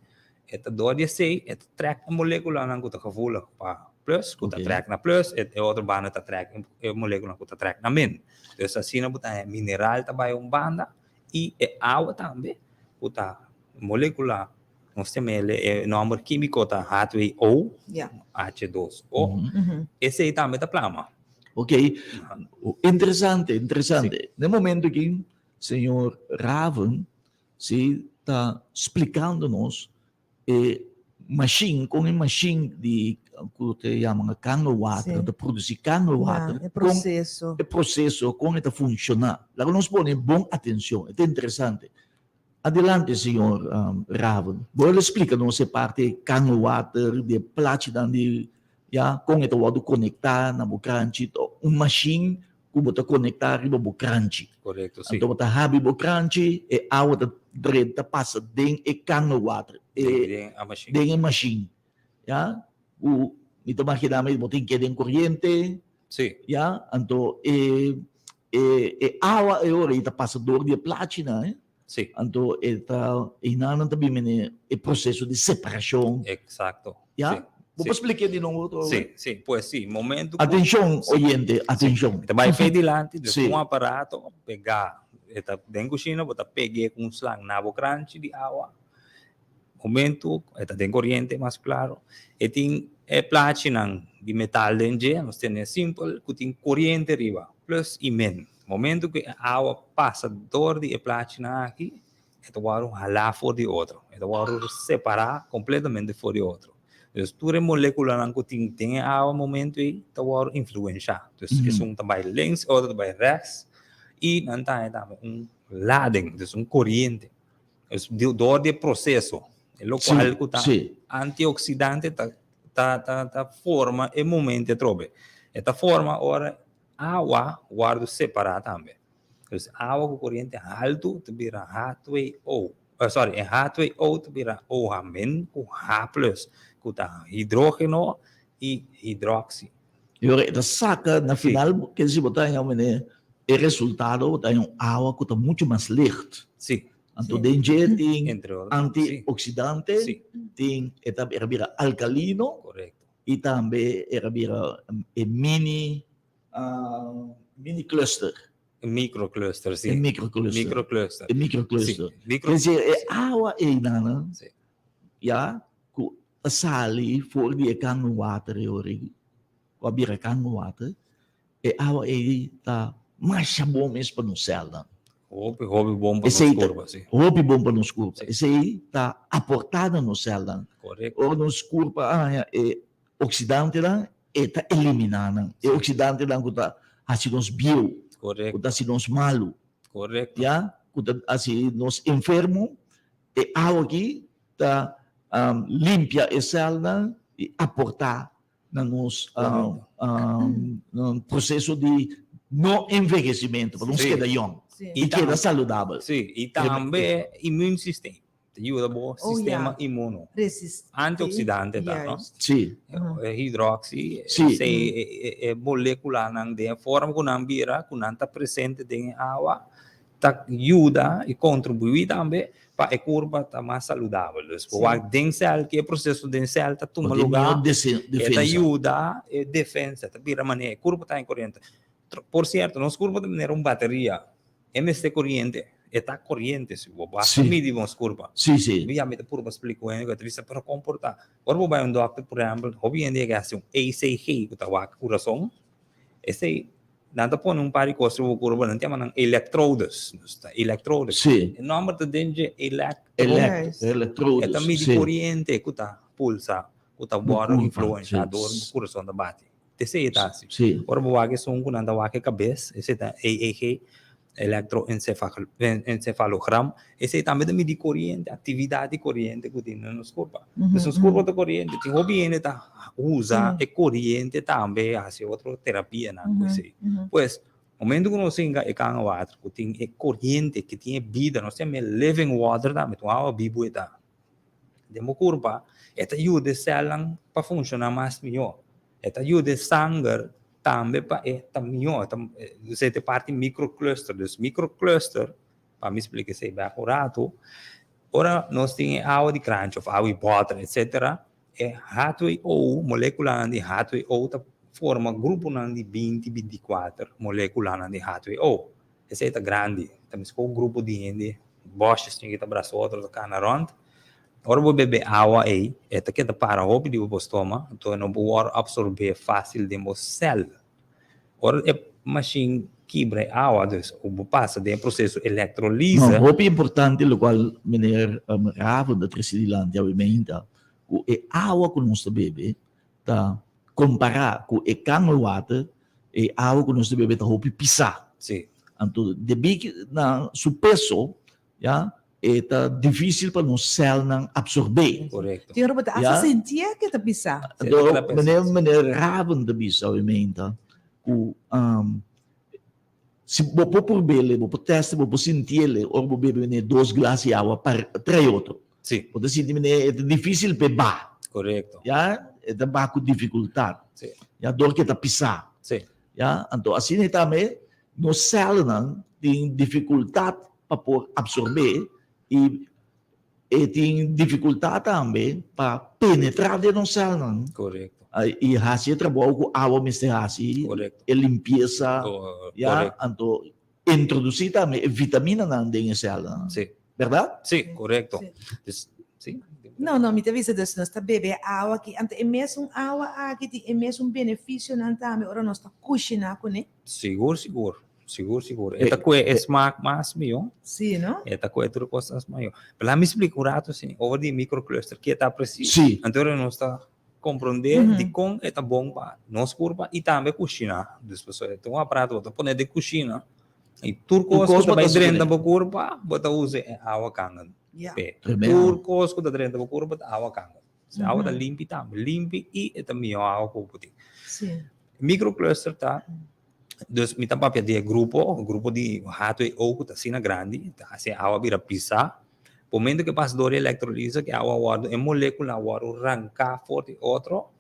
e ta dor di esei e ta trèk e molekulanan ku ta gevoelig pa plus, ku ta trèk na plus, e otro banda ta trèk e molekulanan ku ta trèk na min. Dus asina bo ta haña mineral ta bai un banda i e awa tambe ku ta molekula, nos ta mele e nòmber kímiko ta H2O, H2O, esei tambe ta plama. Ok, interesante, interesante. Na e momento aki, señor Raven si ta splikando nos e mashin, kon e mashin di ku ta yama kangelwater, ta produsi kangelwater, e proseso, e proseso kon e ta funshoná. Laga nos pone bon atenshon, e ta interesante. Adelante señor Raven, bo lo splika nos e parti kangelwater, di e plachinan di ya, kon e ta wòrdu konektá na bo kranchi, un mashin ku bo ta konektá riba bo kranchi. Korekto, si. Anto bo ta habri bo kranchi, e awa ta drenta pasa den e kangelwater, e Den e mashin. Den e mashin, ya. Ku mi ta maginá mi bo tin ke den koriente. Si. Ya, anto e e e awa e ora ei ta pasa dor di e plachinan, eh. Si. Anto e ta einanan ta bin mene e proseso di separashon. Eksakto. Ya? Si. Bo por splika di nobo otro Si, si. Pues si, momento ku. Atenshon, oyente, atenshon. Mi ta bai fe dilanti, dus un aparato pegá, e ta den kushina, bo ta peg'é ku un slang na bo kranchi di awa. Momento e ta den koriente mas klaro, e tin e plachinan di metal den dje, nos tene simpel ku tin koriente riba, plus i min. Momento ku e awa pasa dor di e plachinan aki, e ta wòrdu halá for di otro, e ta wòrdu separá kompletamente for di otro. Dus tur e molekulanan ku tin den e awa momento ei ta wòrdu influenshá. Dus esun ta bai links, e otro ta bai rèks i nan ta haña tambe un lading, dus un koriente. Dus dor di e proseso, e lokual ku ta antioksidante ta ta ta forma e momento atrobe. E ta forma ora awa wòrdu separá tambe. Dus awa ku koriente haltu ta bira H2O, sorry, e H2O ta bira OH min ku H plus, ku ta hidrógeno i hidroksi. I ora e ta saka na final, ke si bo ta haña mene e resultado, bo ta haña un awa ku ta muchu mas licht. Sí. Anto den dje tin antioksidante, tin e ta bira alkalino. Korekto. I tambe e ta bira e mini mini cluster. E microcluster, si. E microcluster. Microcluster. E microcluster. Si. Micro... Ke e awa einan, Si. ya, ku a sali for di e kangelwater e ora ei, ku a bira kangelwater, e awa ei ta masha bon mes pa nos sèlnan. Hopi, hopi bon pa nos kurpa, si. Hopi bon pa nos kurpa. Esei ta aportá na nos sèlnan. Korekto. Ora nos kurpa a haña e oksidantenan, e ta eliminá nan. E oksidantenan ku ta hasi nos bieu, Korekto. ku ta hasi nos malu. Korekto. Ya, ku ta hasi nos enfermo, e awa aki ta limpia e sèlnan i aportá na nos proseso di no envehesimentu, pa nos keda yòn i keda saludabel. Sí, i tambe immuunsysteem. Ta yuda bo sistema inmuno. Antioksidante ta, no? Sí. E hidroxi, esei e molekulanan den e forma ku nan bira, ku nan ta presente den e awa, ta yuda i kontribuí tambe pa e kurpa ta mas saludabel. Dus bo wak den sèl, ki e proseso den sèl ta tuma lugá, e ta yuda e defensa, ta bira manera e kurpa ta en koriente. Por sierto, nos kurpa ta manera un bateria, e mester koriente, e ta koriente si bo basta midi nos kurpa. Mi ya mi ta purba splika ku hende ku e ta bisa, pero kon por ta? Ora bo bai un dòkter, por ehèmpel, hopi hende yega hasi un ECG ku ta wak kurason, Esei, nan ta pone un par di kos riba bo kurpa, nan ta yama nan elektrodes. Dus ta elektrodes. Sí. E nòmber ta den dje elektro. Elect, elektrodes. E ta midi sí. koriente ku ta pulsa, ku ta Bo wòrdu kurpa, influenshá sí. dor bo kurason ta bati. Esei e ta hasi. Sí. Ora bo wak esun ku nan ta wak e kabes, esei ta EEG, Elektroencefalogram, esei tambe ta midi koriente, aktividat di koriente ku tin na nos kurpa. Pues nos kurpa ta koriente, tin hopi hende ta usa e koriente tambe hasi otro terapianan ku esei. Pues, Momento ku nos hinka e kangelwater ku tin e koriente, ku tin e bida, nos yama e living water tambe, ta un awa bibu e ta. Den bo kurpa e ta yuda e sèlnan pa funshoná mas mihó. E ta yuda e sanger tambe pa e ta mihó. E ta esei ta e parti microcluster. Dus microcluster, pa mi splika esei bèk un ratu, ora nos tin e awa di kranchi òf awa di bòter etsetera, E H2O, molekulanan di H2O ta forma gruponan di 20, 24 molekulanan di H2O. Esei ta grandi, ta meskos un grupo di hende, bòshes tin ki ta brasa otro ta kana rònt. Ora bo bebe awa ei, e ta keda para hopi di bo stoma, anto e no por wòrdu apsorbé fásil den bo sèl. Ora e mashin kibra e awa, dus bo pasa den e proseso elektrolise. No, hopi importante lokual meneer Raven ta trese dilanti awe meinta, ku e awa ku nos ta bebe ta kompará ku e kangelwater, e awa ku nos ta bebe ta hopi pisá. Sí. Anto debí na su peso, ya, e ta difísil pa nos sèlnan apsorbé. Korekto. Tin ora bo ta hasta sintié ke ta pisá. Anto meneer meneer Raven ta bisa awe meinta ku Si bo por purb'el, bo por test'e, bo por sinti'el ora bo bebe mene dos glas di awa pa trae otro. Sí. Bo ta sinti mene e ta dificil p'e ba. Correcto. Ya, e ta ba cu dificultad. Sí. Ya, dor cu e ta pisa. Sí. Ya, anto asina e tambe nos celnan tin dificultad pa por absorbe y e tin dificultad tambe pa penetra den nos celnan. Correcto. Y haci e trabou cu awa mester haci. Correcto. E limpieza. Ya, Correcto. anto introduci tambe e vitaminanan den e celnan. Sí. Berdad? Sí, correcto. Sí. Dus, sí. No, no, mi ta bisa dus nos ta bebe awa aki, anto e mesun awa aki tin e mesun beneficionan tambe ora nos ta cushina cune. Sigur, sigur. Sigur, sigur. E ta kue e smaak mas mihó. Sí, no? E ta kue tur kos mas mihó. Pero laat mi splika un rato así, over di microcluster, ke ta precies. Sí. Anto ora nos ta komprondé dikon e ta bon pa nos kurpa i tambe kushiná. Dus pasobra e ta un aparato bo ta pone den kushina i tur kos ku ta bai drenta bo kurpa, bo ta usa e awa kangen. Ja. P'e. Tremendo. Tur kos ku ta drenta bo kurpa ta awa kangen. Si awa ta limpi tambe, limpi i e ta mihó awa ku bo tin. Sí. Microcluster ta Dus mi ta papia di e grupo, grupo di H2O ku ta asina grandi, ta hasi e awa bira pisá. Momento ku e pasa dor di elektrolise, ku e awa wòrdu, e molekula wòrdu ranká for di otro,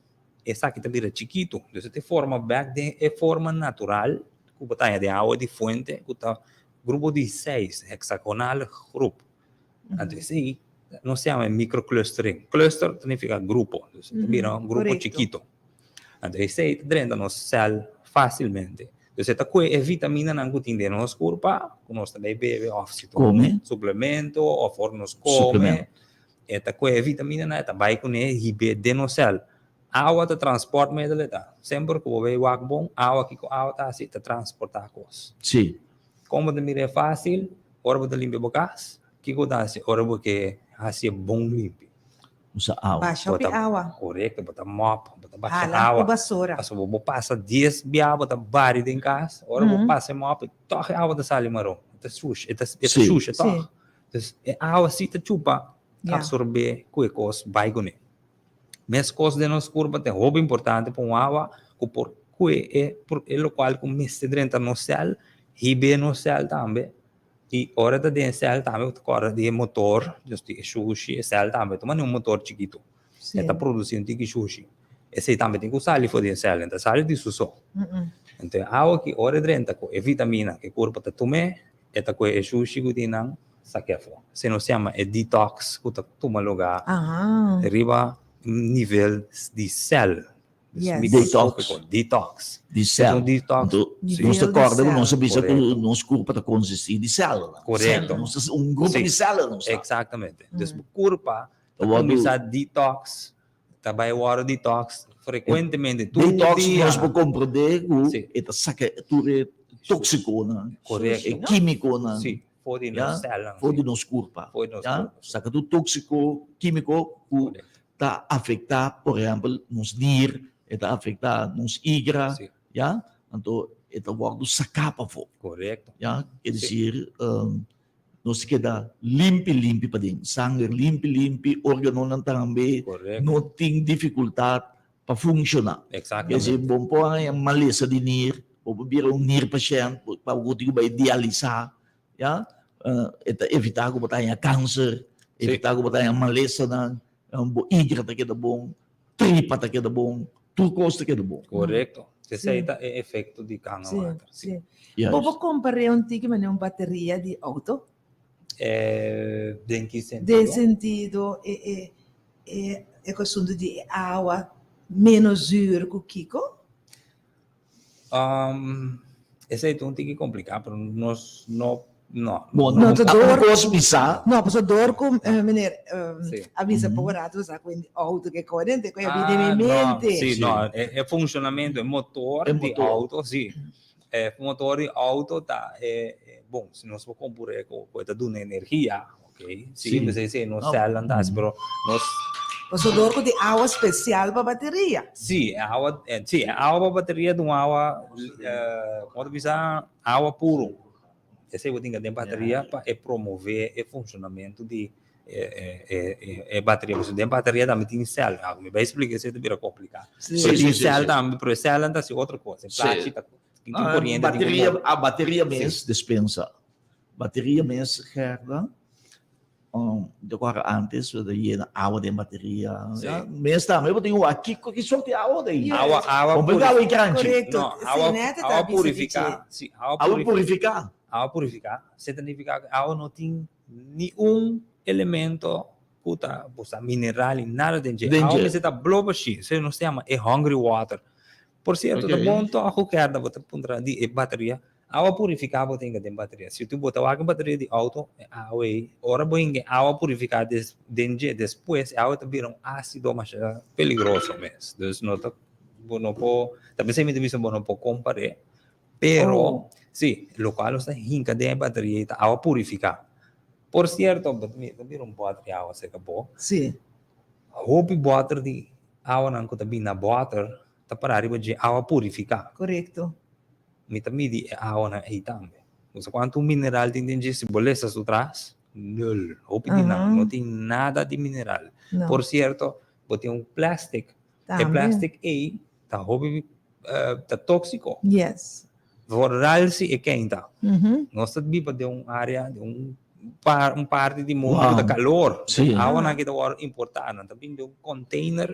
esaki ta bira chikitu. Dus e ta forma bèk den e forma natural ku bo ta haña den awa di fuente, ku ta grupo di seis, heksagonale groep. Anto esei nos ta yama e microclustering. Cluster ta nifiká grupo, dus e ta bira un grupo chikitu. Anto esei ta drenta nos sèl fásilmente. Dus e ta kue e vitaminanan ku tin den nos kurpa, ku nos ta bai bebe òf si Kome. suplemento òf ora nos kome. Suplemento. E ta kue e vitaminanan, e ta bai kuné hib'é den nos sèl. Awa ta transportmiddel e ta. Semper ku bo bai wak bon, awa kiko awa ta hasi? Ta transportá kos. Sí. Kon bo ta mira e fásil? Ora bo ta limpia bo kas, kiko bo ta hasi ora bo ke hasi e bon limpi? Usa awa. Basha hopi awa. Korekto, bo ta mòp, bo ta basha Hala awa. ku basura. Pasobra bo pasa dies bia bo ta bari den kas, ora bo pasa e mòp, tòg e awa ta sali maron, e ta sushi, e ta sushi tòg. Dus e awa si ta chupa, absorbé ku e kos bai kuné. Meskos den nos kurpa ta hopi importante pa un awa ku por kue e e lokual ku mester drenta nos sèl, hib'é nos sèl tambe. I ora ta den e sèl tambe bo ta kòrda di e motor, dus di e shushi, e sèl tambe ta manera un motor chikitu. E ta produsí un tiki shushi. Esei tambe tin ku sali for di e sèl, e ta sali di su so. Enton e awa aki ora e drenta ku e vitamina ku e kurpa ta tum'é, e ta kue e shushi ku tin nan sak'é afó. Esei nos yama e detox ku ta tuma lugá riba nivel di sèl. Yes. Detox. Detox. Di cel. Detox. Anto, Sí. nos ta Nivel di corda cu nos a cel. bisa cu Correcto. nos curpa ta consisti di celnan. Correcto. Nos ta un grupo Sí. di celnan nos ta. Exactamente. Dus bo curpa ta Wòrdu- cuminsa detox, ta bay wòrdu detox frecuentemente tur Detox dia. nos por comprende cu Sí. e ta saca tur e toxiconan, Correcto. e quimiconan Sí, for di Ya, nos celnan. for sí. di nos curpa. For di nos Ya, curpa. saca tur toxico, quimico cu Correcto. ta afektá, por ehèmpel, nos nir, e ta afektá nos igra, Sí. ya, anto e ta wòrdu saká pafó. Korekto. Ya, ke Sí. desir, nos ta keda limpi limpi paden, sanger limpi limpi, órganonan tambe Korekto. no tin difikultat pa funshoná. Ke Eksaktamente. desir, bo por haña malesa di nir. Bo por bira un nierpashènt, pa bo tin ku bai dialisá, ya. E ta evitá ku bo ta haña kanser, evitá ku bo ta haña malesanan, bo igra ta keda bon, tripa ta keda bon, tur kos ta keda bon. Korekto. Esei ta e efekto di kanga water. Sí, sí. Bo por kompar'é un tiki manera un bateria di outo? Den ki sentido? Den sentido e e e e asuntu di e awa menos zuur ku kiko? Esei ta un tiki kompliká, pero nos no, no. Bo No ta un dor kos bisa. No, pasobra dor ku meneer a bisa poko rato sa ku e outo ke kore, ku a bini den mi mente. Sí, no, e funshonamentu, e motor di outo, sí. E motor di outo ta e, bon, si nos por kompur'é ku e ta duna energia, ok, si, mester esei nos sèlnan ta hasi, pero nos. Pasobra dor ku tin awa spesial pa bateria. Sí, e awa, sí, e awa pa bateria ta un awa, komo ta bisa, awa puru. Esei bo tin ku den bateria pa e promové e funshonamentu di e bateria. Pasobra den bateria tambe tin sèl. Mi bai splika esei ta bira kompliká. Pero tin sèl tambe, pero e sèlnan ta hasi otro kos. E plachi ta tin koriente. Bateria, a bateria mes despensa. Bateria mes Gerda, de acuerdo antes we ta yena awa den bateria. Mes tambe bo tin wak kiko ki sorti awa ta ei. Awa, awa Bo pone awa kranchi. Korekto. No, awa, awa purifiká. Si, awa Awa purifiká. Awa purifiká. Esei ta nifiká ku awa no tin ni un elemento ku ta bo sa mineral ni nada den dje. Den Awa dje. mester ta blo bashí. Esei nos ta yama e hungry water. Por sierto, ta bon tòg ku Gerda bo ta puntra di e bateria. Awa purifiká bo tin den bateria. Si tu bo ta wak e bateria di outo, e awa ei, ora bo hinka e awa purifiká des den dje, despues e awa ta bira un ásido masha peligroso mes. Dus no ta, bo no por, ta p'esei mi ta bisa bo no por kompar'é, pero si, lokual nos ta hinka den e bateria ei ta awa purifiká. Por sierto, bo ta mira, ta bira un bòter di awa serka bo. Si. Hopi bòter di awanan ku ta bini na bòter ta pará riba dje awa purifiká. Korekto. Mi ta midi e awanan ei tambe. Bo sa kuantu mineral tin den dje? Si bo lesa su tras, nul. Hopi di nan no tin nada di mineral. Por sierto, bo tin un plastic. E plastic ei ta hopi ta tóksiko. Yes. Vooral si e keinta. Nos ta biba den un área, den un un parti di mundu ku ta kalor. Awanan aki ta wòrdu importá. Nan ta bini den un container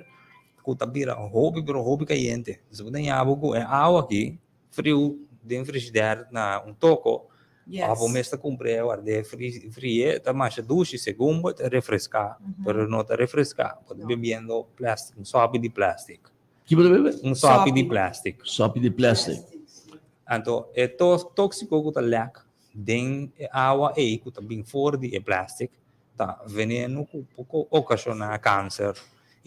ku ta bira hopi pero hopi kayente. Entonces bo ta ña bo ku e awa aki friu den frishider na un toko òf bo mes ta kumpr'é ward'é fri'é ta masha dushi segun bo ta refreská pero no ta refreská bo ta bebiendo plastic un sòpi di plastic. Ki bo ta bebe? Un sòpi di plastic. Sòpi di plastic. Anto e tóksiko ku ta lèk den e awa ei ku ta bin for di e plastic ta veneno ku por okashoná kanser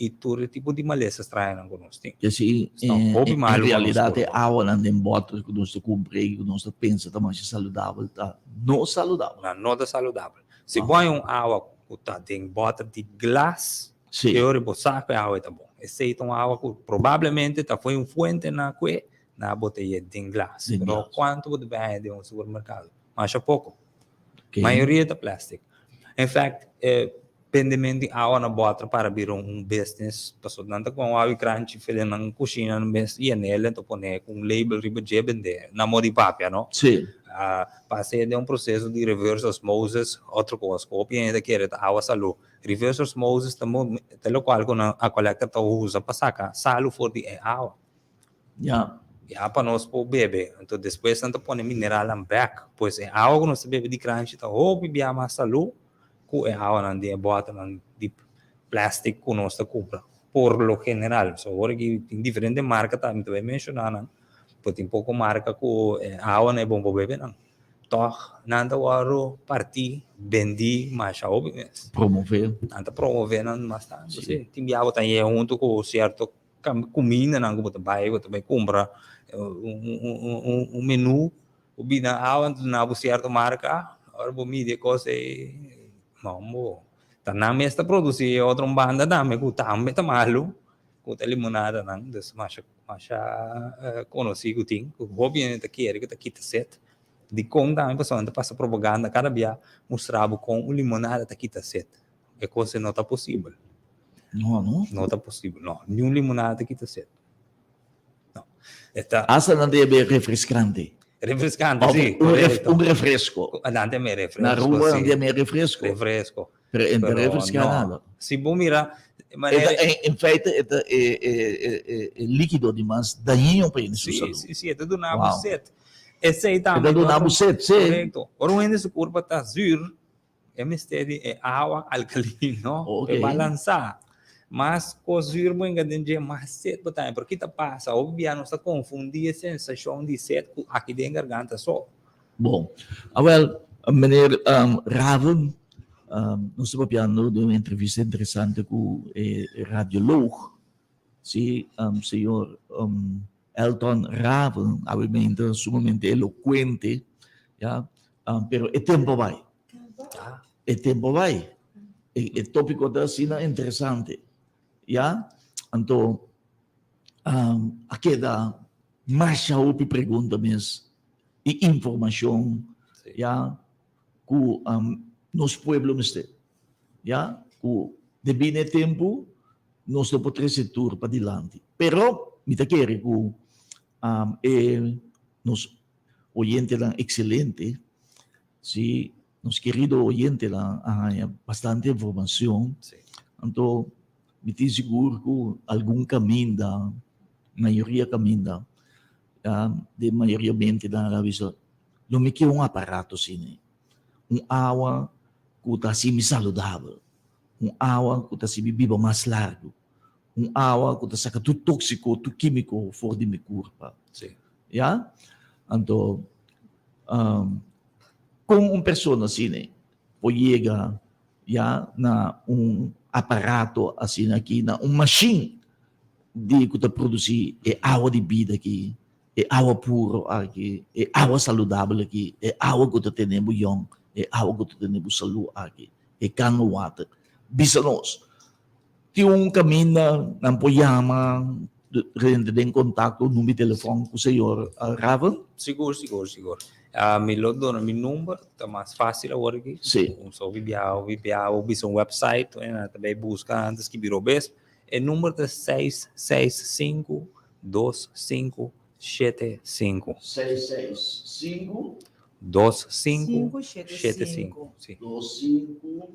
i tur e tipo di malesa strañonan ku nos tin. Esei Sta hopi en malu pa nos realidat e kurpo. awanan den bòter ku nos ta kumpra i ku nos ta pensa ta masha saludabel ta no saludabel. Nan no ta saludabel. Si bo haña un awa ku ta den bòter di glas, e ora bo sa ku e awa ei ta bon. Esei ta un awa ku probablemente ta for un fuente na kue na botey'é den glas. Den Pero glas. kuantu bo ta bai haña den un supermerkado? Masha poko. Oké. Mayoria ta plastic. In fact, e bendemento di awa na bòter para bira un business, pasobra nan ta kome un awa kranchi fele nan kushina nan mes yen'el en ta pone ku un label riba dje bend'é na modi papia no. Sí. Pas'é den un proseso di reverse osmosis, otro kos ku hopi hende ta kere ta awa salú. Reverse osmosis ta ta lokual ku nan Aqualectra ta usa pa saka salu for di e awa. Ya. Ya pa nos por bebe. Anto despues nan ta pone mineralnan bek. Pues e awa ku nos ta bebe di kranchi ta hopi bia mas salú ku e awanan di e bòternan di plastic ku nos ta kumpra por lo general. So awor aki tin diferente marka tambe, mi ta bai menshoná nan, pero tin poko marka ku e awanan e bon pa bebe nan. Tòg nan ta wòrdu partí, bendí masha hopi mes. Promové. Nan ta promové nan mas tantu, si. Tin bia bo ta yega huntu ku sierto Kumindanan ku bo ta bai, bo ta bai kumpra un menu, bo bini awa nan ta duna bo sierto marka, ora bo midi e kos ei, mambo, ta nan mes ta produsi e otro banda tambe ku tambe ta malu, ku ta limonadanan, dus masha masha konosí ku tin, ku hopi hende ta kere ku ta kita set, dikon tambe pasobra nan ta pasa propaganda kada bia mustra bo kon un limonada ta kita set. E kos ei no ta posibel. No, no. No ta posibel, no. Niun limonada ta kita set. No. E ta. Hasta nan ta yab'é refrescante. Refrescante, Of si, un ref, correcto. un refresco. Nan ta yam'é refresco, Na Aruba nan si. ta yam'é refresco. Refresco. Pero e no ta Pero refresca no. nada. Si bo mira, E ta, manera. in, in feite, e ta e, e, e, e, e likido di mas dañino pa hende su Si, salú. si, si, e ta duna bo Wow. set. Esei E ta tambe duna otro bo set, si. Correcto. Ora un hende su curpa ta zuur, E mester di e awa alkalino Ok. pa balansá. Mas kos zuur bo hinka den dje, mas set bo ta haña. Pero ki ta pasa? Hopi bia nos ta konfundí e sensashon di set ku aki den garganta so. Bon. Awel, meneer Raven, nos ta papiando den un entrevista interesante ku e radioloog, si, señor Elton Raven, awe-mente sumamente elocuente, ya, pero e tempo a bai. E tempo a bai. E, e tópico ta asina interesante, ya. Anto, a keda masha hopi pregunta mes i informacion, ya, ku nos pueblo mester, ya, ku debí na e tempu Nos no por trece tur padilanti, pero mi ta kere cu e nos oyentenan excelente, si nos kerido oyentenan a haña bastante informacion, anto mi tin sigur cu algun caminda, mayoria caminda, den mayoria mentenan a bisa, lo mi kier un aparato asina, un awa cu ta haci mi saludabel. Un awa ku ta sibi biba mas largu. Un awa ku ta saka tur tóksiko, tur kímiko for di mi kurpa. Sí. Ya? Anto, kon un persona asina por yega ya na un aparato asina aki, na un mashin di ku ta produsí e awa di bida aki, e awa puro aki, e awa saludabel aki, e awa ku ta tene bo yòn, e awa ku ta tene bo salú aki? E kan water. Bisa nos, tin un kaminda nan por yama, rente den kontakto, number di telefòn ku señor Raven? Sigur, sigur, sigur. Mi lo duna mi number, ta mas fácil awor aki. Sí. Un so bibia, bibia, o bisa un website, nan ta bay buska antes ki bira obes. E number ta seis, seis, sinku, dos, sinku, shete, sinku. Seis, seis, sinku. Dos sinku Sinku shete shete sinku. sinku. Sí. Dos sinku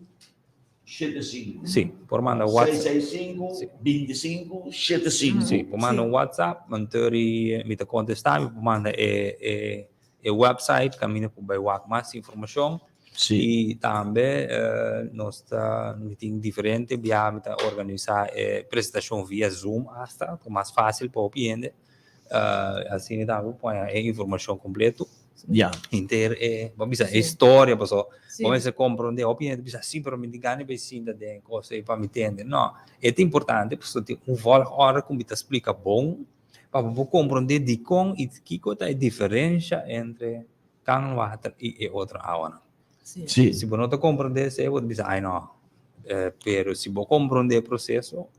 shete sinku. Sí, por manda WhatsApp. Seis seis sinku Sí. binti sinku shete sinku. Sí, por manda Sí. un WhatsApp, anto ri mi ta kontestá, mi por manda e e e website kaminda por bai wak mas informashon. Sí. I tambe nos ta mi tin diferente biaha mi ta organisá e presentashon via Zoom asta, ta mas fásil pa hopi hende. Asina tambe por haña e informashon kompleto. Ya. Henter e, bo bisa e Sí. historia, paso Sí. bo mester komprondé. Hopi hende ta bisa, sí, pero mi tin gana di bai sinta den e kos ei pa mi tende. No, e ta importante pasobra tin un volgorde ku mi ta splika bon pa bo por komprondé dikon i kiko ta e diferensha entre kanwater i e otro awanan. Sí. Sí. Si bo no ta komprondé esei, bo ta bisa, ai no. Pero si bo komprondé e proseso,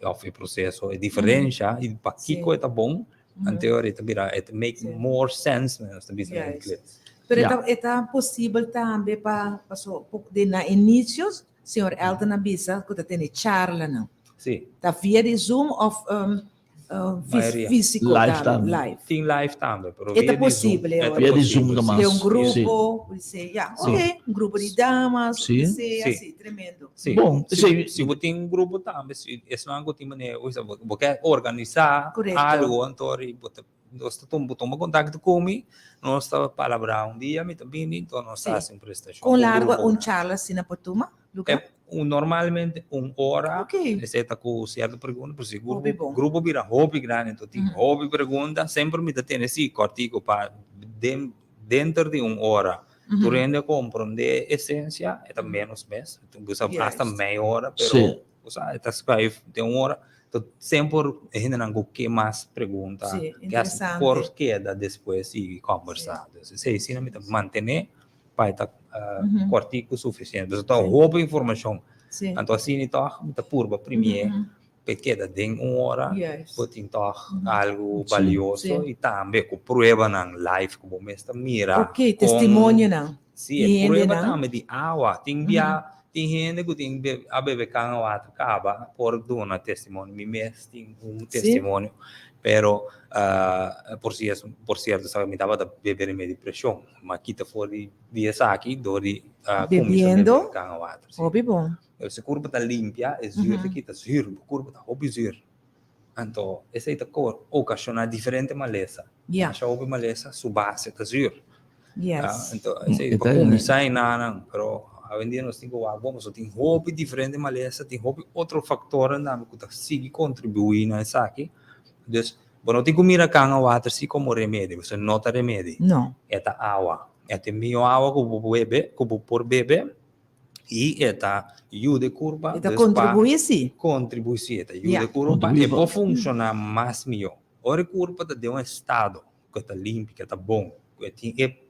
òf e proseso, e diferensha, i pakiko e ta bon, anto e ta bira, it make more sense, nos ta bisa na ingles. Pero e ta, e ta posibel tambe pa, paso den na inicio, señor Elton a bisa ku ta tene charlanan. Sí. Ta via di Zoom òf Mayoria. físico Live tambe, tambe. live. Tin live tambe, pero E ta via di Zoom. posible E ta ahora. Via di Zoom posibel, nomás. De un Sí. grupo, puede ser, ya, Sí. ok, un grupo di damas, Sí. puede ser, Sí. así, tremendo. Sí. Bon, Si, sí. si bo tin un grupo tambe, si esnan ku tin manera, o sea, bo, bo ke organisá Correcto. algo, anto ri bo ta, nos ta tuma, bo tuma kontakto ku mi, nos ta palabrá un dia, mi ta bini, anto nos ta Sí. hasi un prestashon Kon ku largo grupo. un charla asina por tuma, Luca? E, un, normalmente un ora, Ok. esei ta ku sierto pregunta, pero si Hopi grupo, bon. grupo bira hopi grandi, anto tin Mhm. hopi pregunta, semper mi ta tene si kòrtiku pa den, denter di un ora. Mhm. Tur hende a komprondé esensia, e ta ménos mes, bo sa hasta Juist. mei ora, pero Sí. bo sa e ta skuif den un ora. Enton semper e hendenan ku ke mas pregunta, Sí, ke hasi interesante. por keda despues sigui kòmbersá. Dus esei asina mi ta mantené pa e ta Mhm. kòrtiku sufisiente. Pasobra ta Sí. hopi informashon. Sí. Anto asina tòg mi ta purba primié Mhm. pa e keda den un ora, Juist. bo tin tòg Mhm. algu Sí. balioso Sí. i tambe ku pruebanan live ku bo mes ta mira Ok, kon testimonionan. Sí, e Di prueba hendenan. tambe di awa. Tin bia Mhm. Tin hende ku tin a bebe Kangen Water kaba por duna testimonio. Mi mes tin un testimonio, pero por por sierto sa mi tabata bebe remedi di preshon. Mi a kita for di di esaki dor di kuminsá bebe Kangen Water. Hopi bon. Si kurpa ta limpia, e zuur ta kita zuur. Bo kurpa ta hopi zuur. Anto esei ta okashoná diferente malesa. Masha hopi malesa su base ta zuur. Anto esei pa kuminsá enanan, pero awendia nos tin ku wak bon pasobra tin hopi diferente malesa, tin hopi otro faktornan tambe ku ta sigui kontribuí na esaki. Dus bo no tin ku mira Kangen Water si komo remedi, pasobra no ta remedi. E ta awa. E ta e mihó awa ku bo bebe, ku bo por bebe. I e ta yuda e kurpa. E ta kontribuí si. Kontribuí si, e ta yuda e kurpa pa e por funshoná mas mihó. Ora e kurpa ta den un estado ku e ta limpi, ku e ta bon, ku e tin e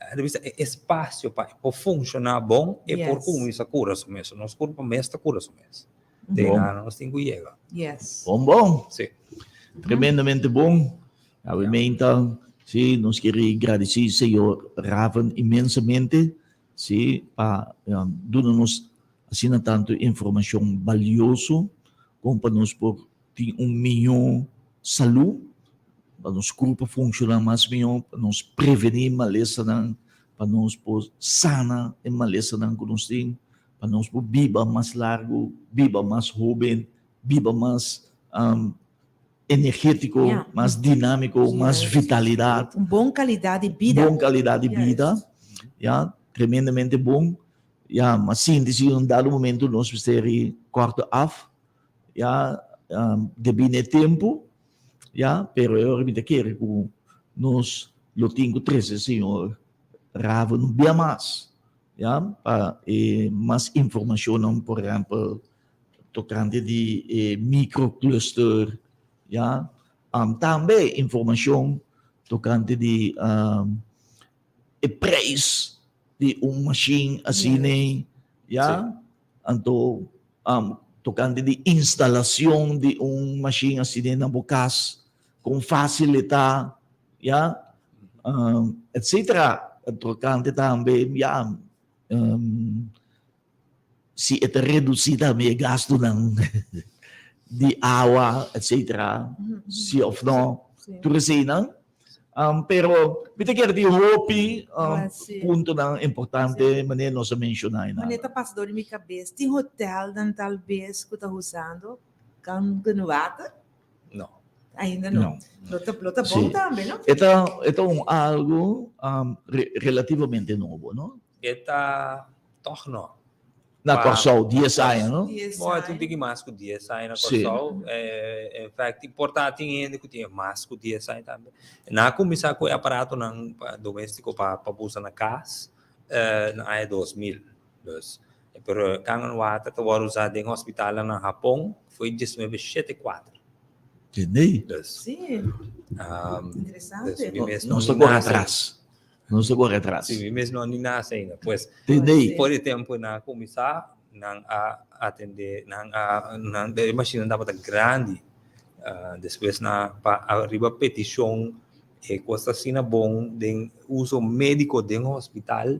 e espasio pa e por funshoná bon, e por kuminsá kura su mes. Nos kurpa mes ta kura su mes. Te nan nos tin ku yega. Bon bon. Si. Tremendamente bon. Awe meinta, si, nos kere gradisí señor Raven inmensamente. Sí, pa duna nos asina tantu informashon balioso kon pa nos por tin un mihó salú, pa nos kurpa funshoná mas mihó, pa nos prevení malesanan, pa nos por sana e malesanan ku nos tin, pa nos por biba mas largu, biba mas hóben, biba mas energétiko, mas dinámiko, mas vitalidat. Un bon kalidat di bida. Bon kalidat di bida, ya, tremendamente bon. Ya, ma sinti si un dado momento nos mester kòrta af, ya, debí na e tempu, ya, pero e ora mi ta kere ku nos lo tin ku trese señor Raven un bia mas, ya, pa e mas informashonnan, por ehèmpel, tokante di e microcluster, ya. Tambe informashon tokante di e prijs di un mashin asina, ya. Anto tokante di instalacion di un mashin asina na bo kas, kon fácil e ta, ya, etcetera. Tokante tambe, ya. Si e ta reduci tambe e gastunan di awa etcetera, si of no, tur eseinan. Pero mi ta kere tin hopi puntonan importante manera nos a menciona einan. Manera ta pasa dor di mi cabes, tin hotelnan tal bes cu ta usando kangenwater? No. Ainda no. Lo ta, lo ta bon tambe, no? E ta, e ta un algo relativamente nobo, no? E ta tòg no. Na Kòrsou, dies aña, no? Bo, e tin un tiki mas ku dies aña na Kòrsou. En fèkt, por ta tin hende ku tin mas ku dies aña tambe. Nan a kuminsá ku e aparatonan doméstiko pa pa usa na kas na aña 2000. Dus, pero Kangen Water ta wòrdu usá den hospitalnan na Hapon foi 1974. Tende? Dus, Sí, interesante. Dus mi mes no Nos ta ni kore nase. atras. Nos ta kore atras. Sí, mi mes no ni nase ainda. Pues, Tende? for di tempu nan a kuminsá, nan a atendé, nan a, nan, e mashinnan tabata grandi. Despues nan pa ariba petishon e kos ta asina bon den uso médiko den hospital,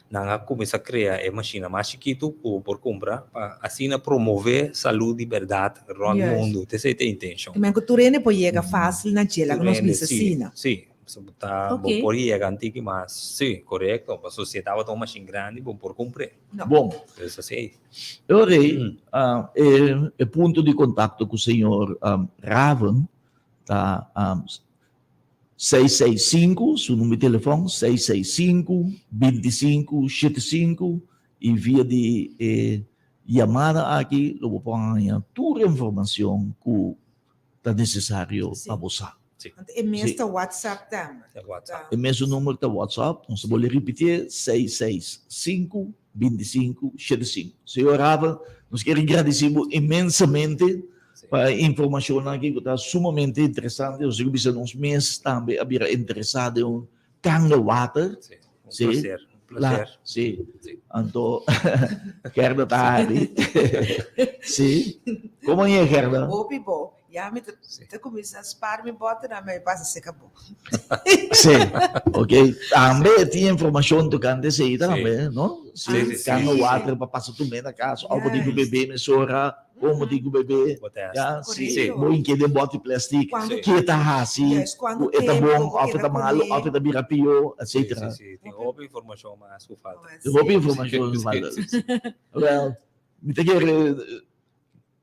Nan a kuminsá krea e mashina mas chikitu ku bo por kumpra pa asina promové salú di bèrdat rònt mundu. Ta esei ta e intenshon. Kimen ku tur hende por yega fásil na dje, laga nos bisa asina. Sí, bo ta bo por yega un tiki mas, sí, korekto. Pasobra si e tabata un mashin grandi bo por kumpr'é. Bon. Entonces asei. E ora ei e punto di kontakto ku señor Raven ta 665, su number di telefòn, 665 25 75 i via di e yamada aki lo bo por haña tur informashon ku ta nesesario pa bo sa. Sí. Anto e mes ta WhatsApp tambe. Ta WhatsApp. E mesun number ta WhatsApp, nos ta bolbe ripitié, 665 25 75. Señor Raven, nos kier gradisí bo inmensamente Pa e informashonnan aki ku ta sumamente interesante, nos tin ku bisa nos mes tambe a bira interesá den un kanga water. Sí, un placer, un placer. Sí, anto Gerda ta hari. Sí, komo e Gerda? Hopi bo. Ya mi ta kuminsá spar mi bòternan, mi pasa seka bo. Sí, ok. Tambe tin informashon tokante esei tambe, no? Sí, sí. Kanga water pa pasa tu menda kas, òf bo tin ku bebe mesora, kon bo tin ku bebe. Ya, si bo hinke den bòt di plastic, ke ta hasi ku e ta bon òf e ta malu òf e ta bira pió, etcetera. Sí, sí, tin hopi informashon mas ku falta. Tin hopi informashon ku falta. Wèl, mi ta kere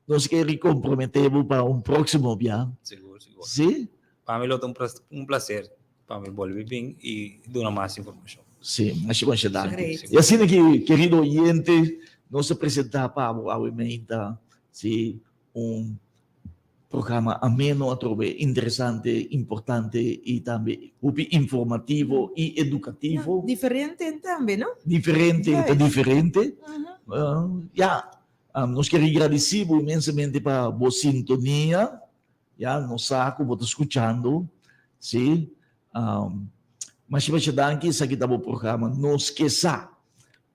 Nos ke comprometé bo pa un próximo bia. Sigur, sigur. Sí? Pa mi lo ta un placer pa mi bolbe bin y duna mas informacion. Sí, masha masha danki. Great. Y asina ki, kerido oyente, nos ta presenta pa bo awe meinta, sí, un programa ameno atrobe, interesante, importante y tambe hopi informativo y educativo. Diferente tambe, no? Diferente, ta diferente. Ya, Nos kier gradisí bo inmensamente pa bo sintonia. Ya, nos sa ku bo ta skuchando, sí. Masha masha danki, esaki ta bo programa Nos Ke Sa,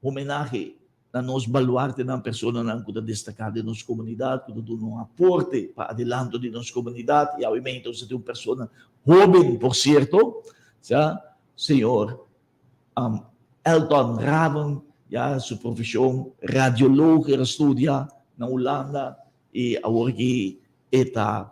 homenahe na nos baluartenan, personanan ku ta destaká den nos komunidat, ku ta duna un aporte pa adelanto di nos komunidat. I awe meinta nos ta tin un persona hóben, por sierto, sa, señor Elton Raven, ya su profesion radioloog, el a studia na Hulanda y awor aki e ta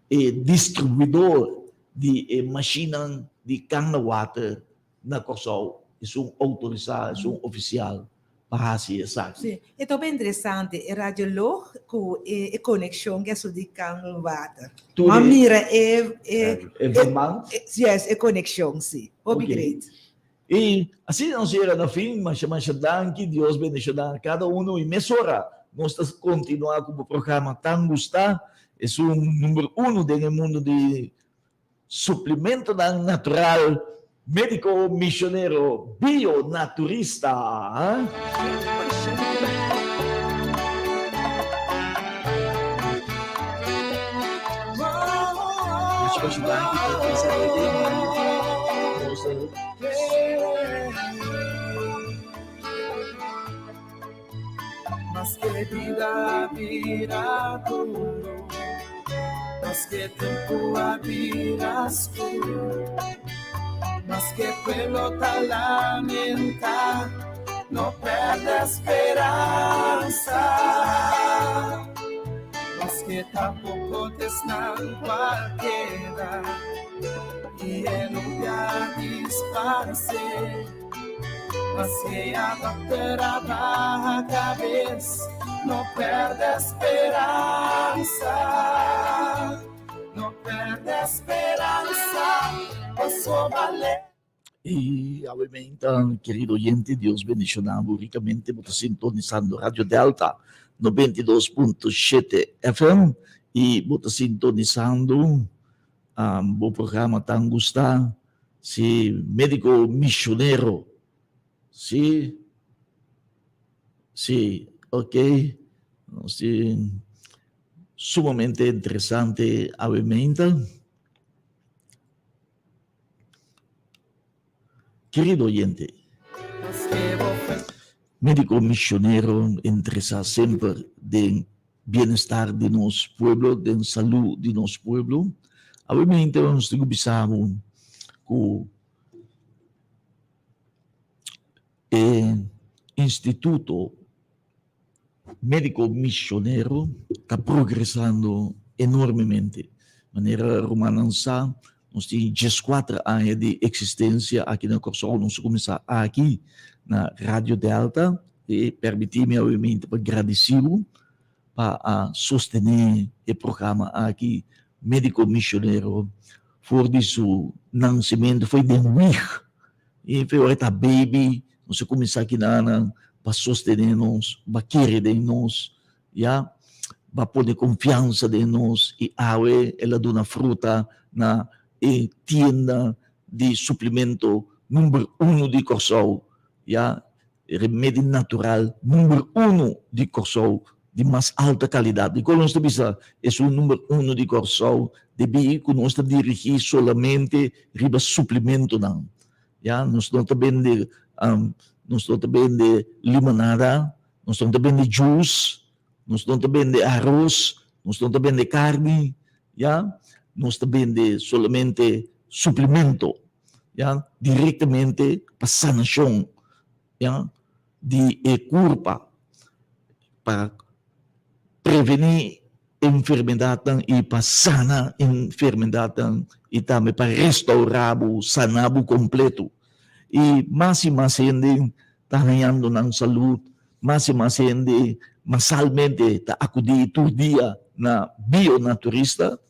e distribuidor di e mashinnan di Kanna Water na Kòrsou, esun outorisá, esun ofisial pa hasi esaki. Sí, e ta hopi interesante, e radioloog ku e konekshon ku esun di Kanna Water. Tur M'a e mira e e verband? Yes, e konekshon, sí. Hopi Ok. great. I asina nos yega na fin, masha masha danki, Dios bendishoná kada uno i mesora nos ta kontinuá ku bo programa tan gustá, esun number uno den e mundu di Suplementonan natural Medico Misionero Bio Naturista. Maske bida bira duro, maske tempu a bira skur, maske pueblo ta lamentá, no pèrdè speransa. Maske ta poko t'esnan ku a keda i e nubia a disparsé. Maske a dokter a baha kabes, no pèrdè speransa. No pèrdè speransa, pasobra le. Y awe meinta, kerido oyente, Dios bendiciona bo ricamente. Bo ta sintonisando Radio Delta 92.7 FM y bo ta sintonisando bo programa tan gusta. Si medico misionero si si ok nos tin sumamente interesante awe meinta. Kerido oyente, medico misionero interesa semper den bienestar di nos pueblo, den salud di nos pueblo. Awe mente nos tin ku bisa bo ku e Instituto Medico Misionero ta progresando enormemente. Manera rumannan sa, nos tin dieskuater aña di eksistensia aki na Kòrsou. Nos a kuminsá aki na Radio Delta. E permití mi awe pa gradisí bo pa a sostené e programa aki Médiko Misionero for di su nansementu, for di den wieg i for ora e ta baby nos a kuminsá kinanan pa sostené nos, pa kere den nos, ya, pa pone konfiansa den nos i awe el a duna fruta na e tienda di suplemento number uno di Kòrsou, ya. E remedi natural number uno di Kòrsou di mas alta kalidat. Dikon nos ta bisa esun number uno di Kòrsou? Debí ku nos ta dirigí solamente riba suplimentonan. Ya, nos no ta bende, nos no ta bende limonada, nos no ta bende juice, nos no ta bende aros. Nos no ta bende karni, ya, nos ta bende solamente suplemento, ya, direktamente pa sanashon, ya, di e kurpa, pa prevení enfermedatnan i pa sana enfermedatnan i tambe pa restourá bo, sana bo kompleto. I mas i mas hende ta hañando nan salud, mas i mas hende masalmente ta akudí tur dia na Bionaturista,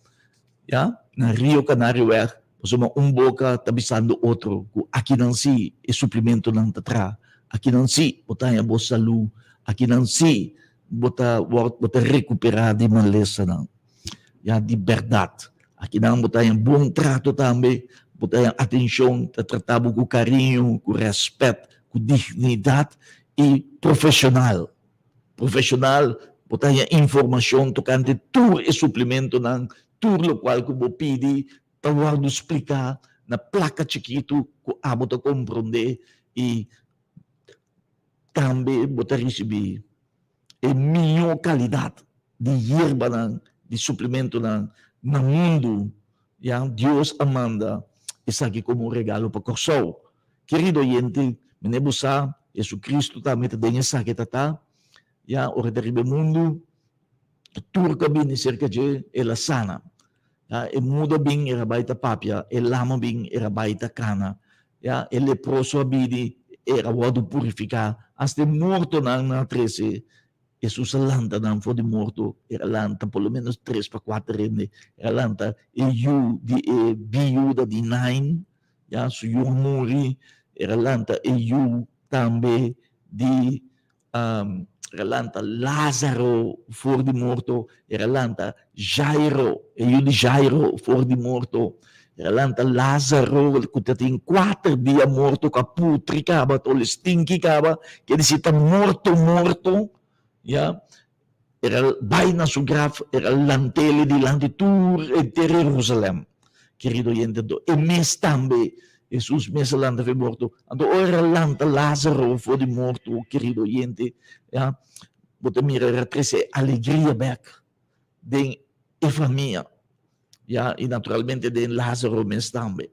ya, na Rio Canarioweg, pasobra un boka ta bisando otro ku akinan sí e suplimentonan ta traha, akinan sí bo ta haña bo salú, akinan sí bo ta wòrdu, bo ta rekuperá di malesanan. Ya, di bèrdat. Akinan bo ta haña bon trato tambe, bo ta haña atenshon, ta trata bo ku kariño, ku rèspèt, ku dignidat i profeshonal. Profeshonal, bo ta haña informashon tokante tur e suplimentonan, tur lokual ku bo pidi ta wòrdu spliká na plaka chikitu ku abo ta komprondé i tambe bo ta risibí e mihó kalidat di yerbanan, di suplimentonan na mundu. Ya, Dios a manda esaki komo un regalo pa Kòrsou. Kerido oyente, mene bo sa, Jesucristo tambe ta den esaki ta ta, ya, ora e ta riba e mundu, tur ku a bini serka dje, el a sana. Ya, e mudo a bin, el a bai ta papia, e lamo a bin, el a bai ta kana, ya, e leproso a bini, el a wòrdu purifiká, asta e mortonan nan a trese Hesus a lanta nan for di morto, el a lanta por lo menos tres pa kuater hende, el a lanta e yu di e biuda di Nain, ya, su yu a muri, el a lanta e yu tambe di, el a lanta Lázaro for di morto, el a lanta Jairo, e yu di Jairo for di morto, el a lanta Lázaro ku ta tin kuater dia morto ku a putri kaba, ta ol stinki kaba, ke disi ta morto morto, ya, el a bai na su graf, el a lant'el dilanti tur henter Jerusalèm. Kerido oyente, anto e mes tambe, Hesus mes a lanta for di morto. Anto ora el a lanta Lázaro for di morto, kerido oyente, ya, bo ta mira el a trese alegria bèk den e famia, ya, i naturalmente den Lázaro mes tambe.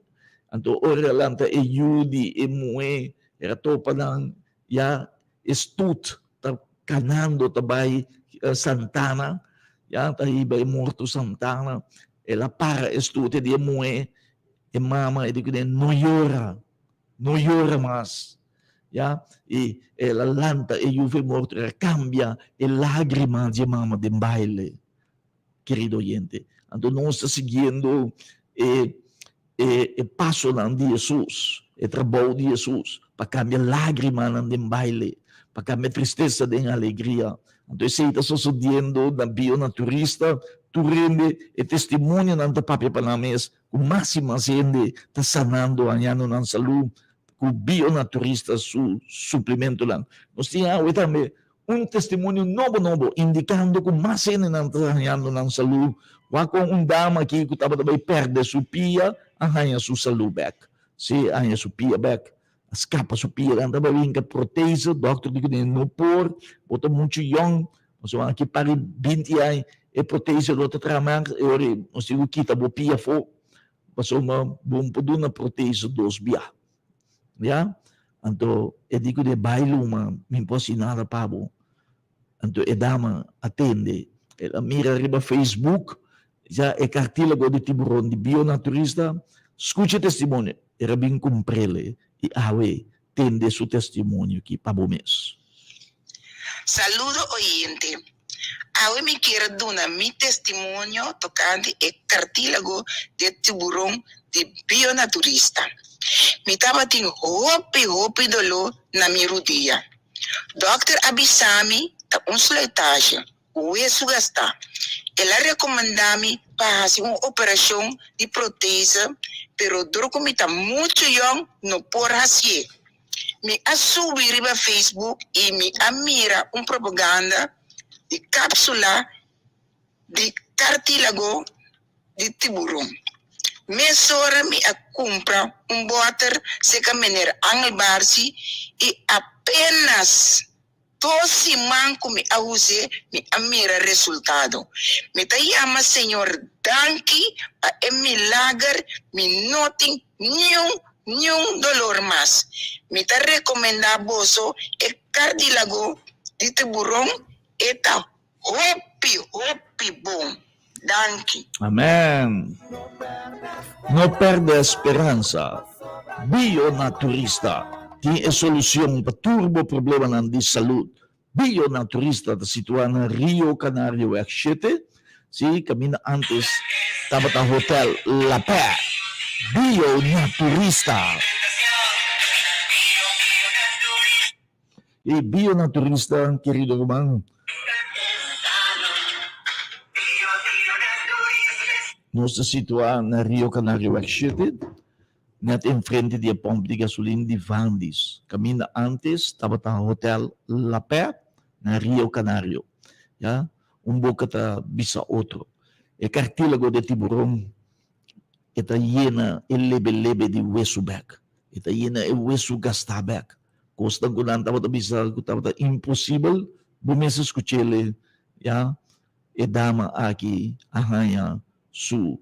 Anto ora el a lanta e yu di e muhé, el a topa nan, ya, e stut ta kanando ta bai Santana, ya, ta hiba e morto Santana, el a para e stut e di e muhé, e mama, e di kuné, no yora, no yora mas. Ya, i el a lanta e yu morto, el a cambia e lágrima dje mama den baile, kerido oyente. Anto nos ta siguiendo e e e pasonan di Hesus, e trabou di Hesus, pa cambia lágrimanan den baile, pa cambia tristesa den alegria. Anto esei ta sosodiendo na Bionaturista, tur hende e testimonionan ta papia pa nan mes, ku mas i mas hende ta sanando, hañando nan salú, ku Bionaturista su suplimentonan. Nos tin awe tambe un testimonio nobo nobo indikando ku mas hendenan ta hañando nan salú. Wak kon un dama aki ku tabata bai pèrdè su pia a haña su salú bèk. Sí, a haña su pia bèk. A skapa su pia. Nan tabata hinka protese. Dòkter di kuné no por, bo ta muchu yòn. Pasobra aki par di binti aña e protese lo ta traha mas. E ora nos tin ku kita bo pia afó. Pasobra bo no por duna protese dos bia. Ya? Anto e di ku de bai luma, mi no por hasi nada pa bo. Anto e dama a tende, el a mira riba Facebook ya e kartílago di tiburon di Bionaturista, skucha e testimonio, el a bin kumprele i awe tende su testimonio aki pa bo mes. Saludo oyente. Awe mi kier duna mi testimonio tocante e cartílago de tiburon di Bionaturista. Mi tabatin hopi hopi doló na mi rudia. Dokter a bisa mi ta un sluitage, wesu gastá. El a recomendá mi pa haci un operacion di protese, pero dor cu mi ta mucho yong no por hacié. Mi a subi riba Facebook i mi a mira un propaganda di kapsula di kartílago di tiburon. Mesora mi a kumpra un bòter seka mener Angel Barsi i apenas. Dos siman ku mi a us'é, mi a mira resultado. Mi ta yama Señor danki pa e milager, mi no tin niun niun dolor mas. Mi ta rekomendá boso e kardilago di tiburon, e ta hopi hopi bon. Danki. Amen. No perde speransa. Bionaturista tin e solucion pa tur bo problemanan di salud. Bionaturista ta situa na Rio Canarioweg shete, si, caminda antes tabata Hotel La Paix. Bionaturista. E bionaturista, kerido ruman. Nos ta situá na Rio Canario Weg 7, net enfrente di e pomp di gasolin di Vandis, kaminda antes tabata Hotel La Paix na Rio Canario. Ya, un boka ta bisa otro. E kartílago di e tiburon e ta yena e lebe lebe di wesu bek. E ta yena e wesu gastá bek. Kosnan ku nan tabata bisa ku tabata imposibel, bo mester skuch'el, ya. E dama aki a haña su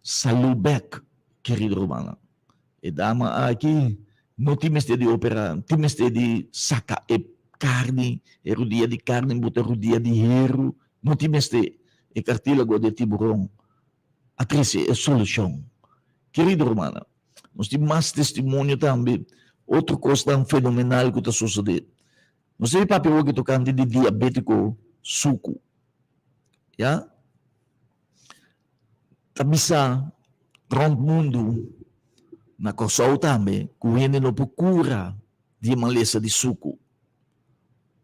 salú bek, kerido rumannan. E dama aki no tin mester di operá, tin mester di saka e karni, e rudia di karni, buta rudia di heru, no tin mester. E kartílago di e tiburon a trese e solushon. Kerido rumannan, nos tin mas testimonio tambe, otro kosnan fenomenal ku ta sosodé. Nos debe papia hopi tokante di diabétiko suku. Ya? Ta bisa rònt mundu, na Kòrsou tambe, ku hende no por kura di e malesa di suku.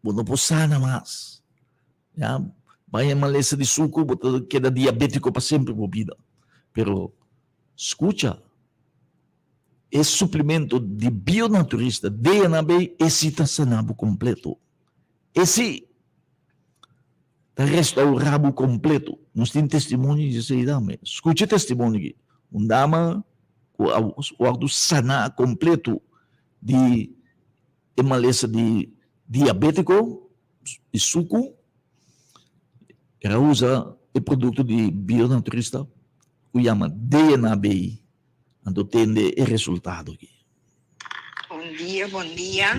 Bo no por sana mas. Ya, bai e malesa di suku, bo ta keda diabétiko pa semper bo bida. Pero, skucha, e suplemento di bionaturista DNAB, esi ta sana bo kompleto. Esi ta restaurá bo kompleto. Nos tin testimonio di esei tambe. Skucha e testimonio aki. Un dama ku a wòrdu saná kompleto di e malesa di diabétiko, di suku, el a usa e produkto di bionaturista ku yama DNAB, anto tende e resultado aki. Bon dia, bon dia.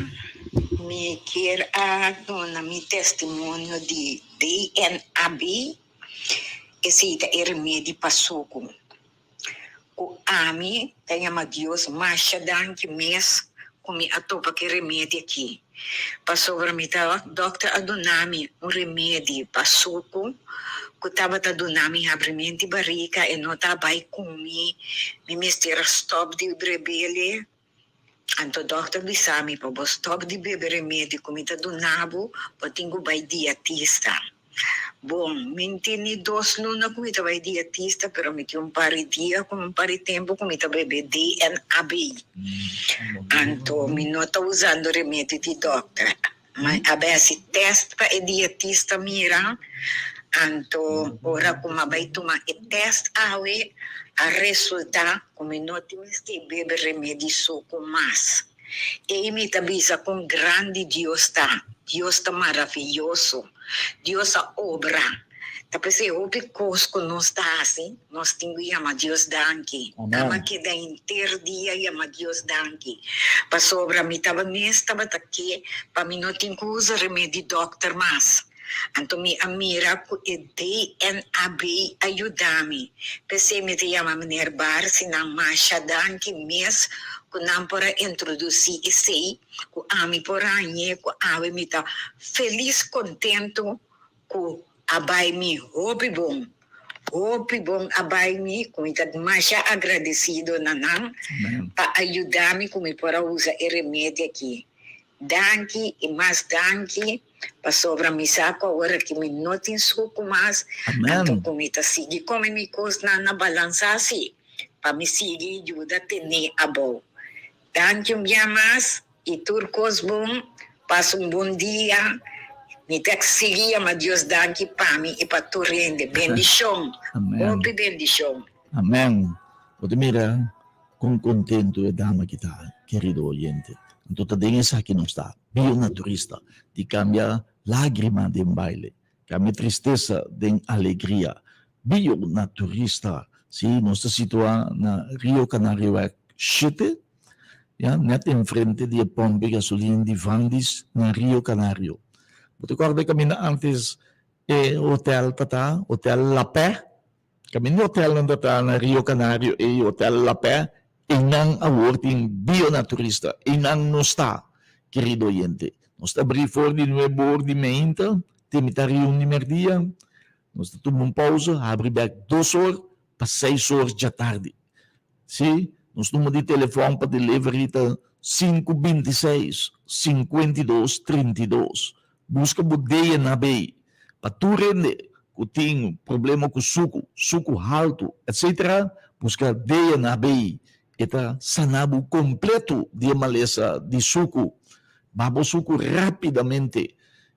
Mi kier a duna mi testimonio di DNAB, esei ta e remedi pa suku. Ku ami ta yama Dios masha danki mes ku mi a topa ku e remedi aki. Pasobra mi ta dòkter a duna mi un remedi pa suku ku tabata duna mi habrimenti barika e no ta bai ku mi, mi mester a stòp di brebele. Anto dòkter bisa mi pa bo stòp di bebe remedi ku mi ta duna bo, bo tin ku bai dietista. Bon, mi n tin ni dos luna ku mi ta bai dietista, pero mi tin un par di dia ku un par di tempu ku mi ta bebe DNAB. Anto mi no ta usando remedi di dòkter. Mi a bai hasi tèst pa e dietista mira, anto ora ku mi a bai tuma e tèst awe, a resultá ku mi no tin mester bebe remedi suku mas. Ei mi ta bisa kon grandi Dios ta. Dios ta maraviyoso. Dios a obra. Ta p'esei hopi kos ku nos ta hasi, nos tin ku yama Dios danki. Kaba keda henter dia yama Dios danki. Pasobra mi taba mes tabata ke pa mi no tin ku usa remedi dòkter mas. Anto mi a mira ku e DNAB a yuda mi. P'esei mi ta yama meneer Barsi nan masha danki mes ku nan por a introdusí esei ku ami por hañ'é ku awe mi ta felis kontentu ku a bai mi hopi bon. Hopi bon a bai mi ku mi ta masha agradesido na nan pa a yuda mi ku mi por a usa e remedi aki. Danki i mas danki pasobra mi sa ku awor aki mi no tin suku mas, anto ku mi ta sigui kome mi kosnan na balansa si pa mi sigui yuda tene abou. Danki un bia mas i tur kos bon, pasa un bon dia, mi ta sigui yama Dios danki pa mi i pa tur hende. Bendishon, hopi bendishon. Amen. Bo ta mira kon kontentu e dama ki ta, kerido oyente. Anto ta den esaki nos ta, bionaturista, di kambia lágrima den baile, kambia tristesa den alegria. Bionaturista, si, nos ta situá na Rio Canarioweg shete, ya, nèt enfrente di e pòmp di gasolin di Vandis na Rio Canario. Bo ta kòrda e kaminda ántes e hotèl ta ta, Hotel La Paix? Kaminda e hotelnan ta ta na Rio Canario ei, Hotel La Paix, einan awor tin bionaturista. Einan nos ta, kerido oyente. Nos ta abrí for di nuebe or di meinta te mitad di un di merdia. Nos ta tuma un pausa, habri bek dos or pa seis or djatardi. Sí, nos number di telefòn pa delivery ta sinku 26 52 32. Buska bo DNA bay pa tur hende ku tin problema ku suku, suku haltu, etc. Buska DNA bay. E ta sana bo kompleto di e malesa di suku. Baha bo suku rapidamente.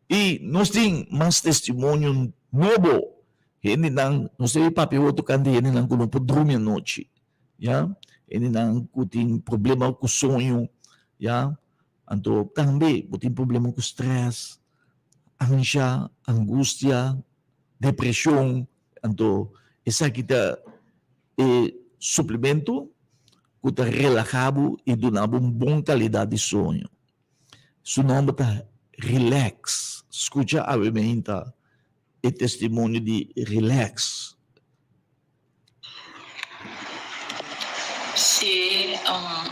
I nos tin mas testimonio nobo. Hendenan, nos debe papia awor tokante hendenan ku no por drumi anochi, ya. Hendenan ku tin problema ku soño, ya. Anto tambe bo tin problema ku stress, ansha, angustia, depresion. Anto esaki ta e suplemento ku ta relaha bo i duna bo un bon kalidat di soño. Su nomber ta Relax. Skucha awe meinta e testimonio di Relax. Si,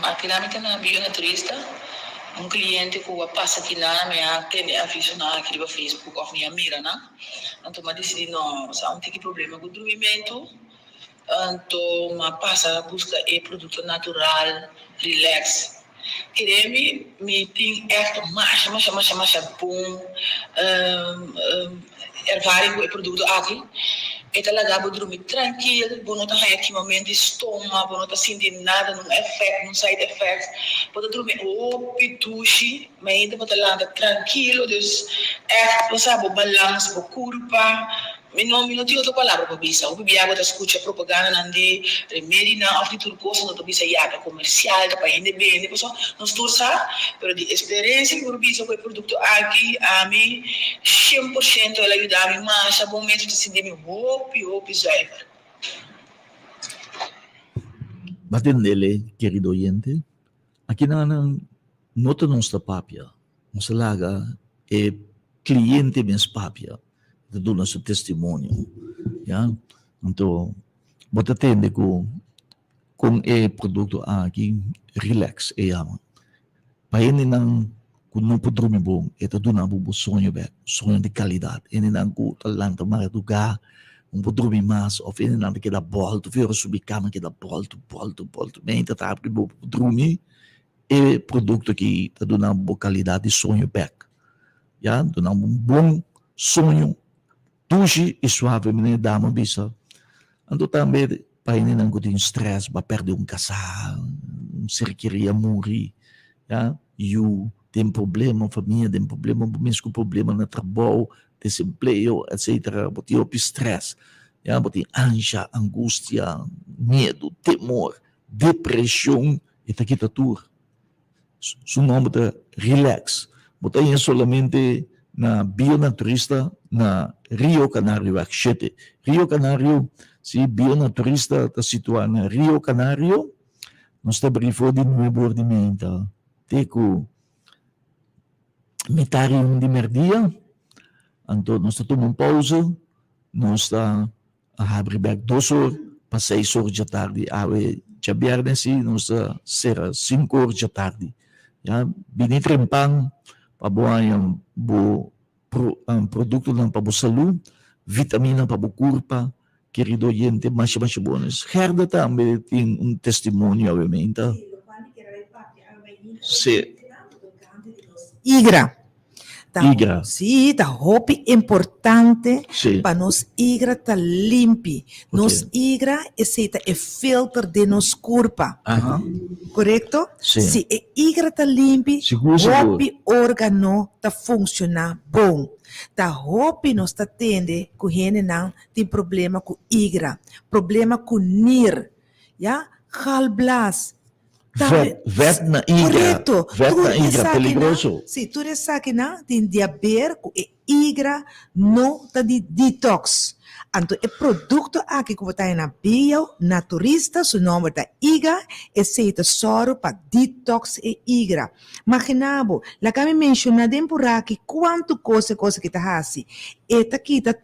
akinan mi ta na Bio Naturista, un cliente cu a pasa akinan, mi a tende avisonan aki riba Facebook of mi a mira nan, anto mi a dicidi no, sa un tiki problema cu drumimento, anto mi a pasa busca e producto natural Relax. Kere mi, mi tin echt masha masha masha masha bon ervaring ku e produkto aki. E ta laga bo drumi trankil, bo no ta haña kimament di stoma, bo no ta sinti nada, nun efèkt, nun side effects. Bo ta drumi hopi dushi, mainta bo ta lanta trankilo, dus echt bo sa bo balans bo kurpa. Mi no mi no tin otro palabra pa bisa. Hopi bia bo ta skucha propagandanan di remedinan òf di tur kos, nan ta bisa ya ta komersial, ta pa hende bende, pasobra nos tur sa, pero di eksperensia mi por bisa ku e produkto aki ami 100% el a yuda mi masha bon mes, mi ta sinti mi hopi hopi zuiver. Bo a tendele, kerido oyente? Akinan no ta nos ta papia, nos ta laga e kliente mes papia. Ta duna su testimonio, ya. Anto bo ta tende ku kon e produkto aki relax e yama. Pa hendenan ku no por drumi bon e ta duna bo bo soño bek, soño di kalidat. Hendenan ku ta lanta mardugá no por drumi mas òf hendenan ta keda bòltu for subi kama keda bòltu bòltu bòltu mei ta trabia bo por drumi e produkto aki ta duna bo kalidat di soño bek. Ya, duna un bon soño, dushi i suave, meneer Dama bisa. Anto tambe pa hendenan ku tin stress, bo a pèrdè un kasá, un ser kerí a muri, ya, yu den problema, famia den problema, bo mes ku problema na trabou, desempleo, etcetera, bo tin hopi stress, ya, bo tin ansha, angustia, miedu, temor, depresion, e ta kita tur. Su nomber ta Relax. Bo ta haña solamente na Bionaturista na Rio Canario Weg shete. Rio Canario, si, Bionaturista ta situa na Rio Canario. Nos ta bri for di nuebe or di meinta te ku mitar i un di merdia. Anto nos ta tuma un pausa, nos ta A habri bek dos or pa seis or djatardi. Awe djabièrnè si nos ta sera sinku or djatardi. Ya, bini trempan pa bo haña bo produktonan pa bo salú, vitamina pa bo kurpa. Kerido oyente, masha masha bones. Gerda tambe tin un testimonio awe meinta. Sí. Igra. Ta, Igra. Sí, ta hopi importante Sí. pa nos igra ta limpi. Nos Ok. igra esei ta e filter den nos kurpa. Aha. Korekto? Sí. Si e igra ta limpi, Sigur, sigur. hopi órgano ta funshoná bon. Ta hopi nos ta tende ku hendenan tin problema ku igra, problema ku nir, ya, galblaas. Vet, vet na igra. Korekto. Vet na igra, peligroso. Si, tur esakinan tin di haber ku e igra no ta di detox. Anto e produkto aki ku bo ta haña na Bio Naturista su nòmber ta Iga, esei ta sòru pa detox e igra. Magina bo, laga mi menshoná den puraki kuantu kos e kos aki ta hasi. E ta kita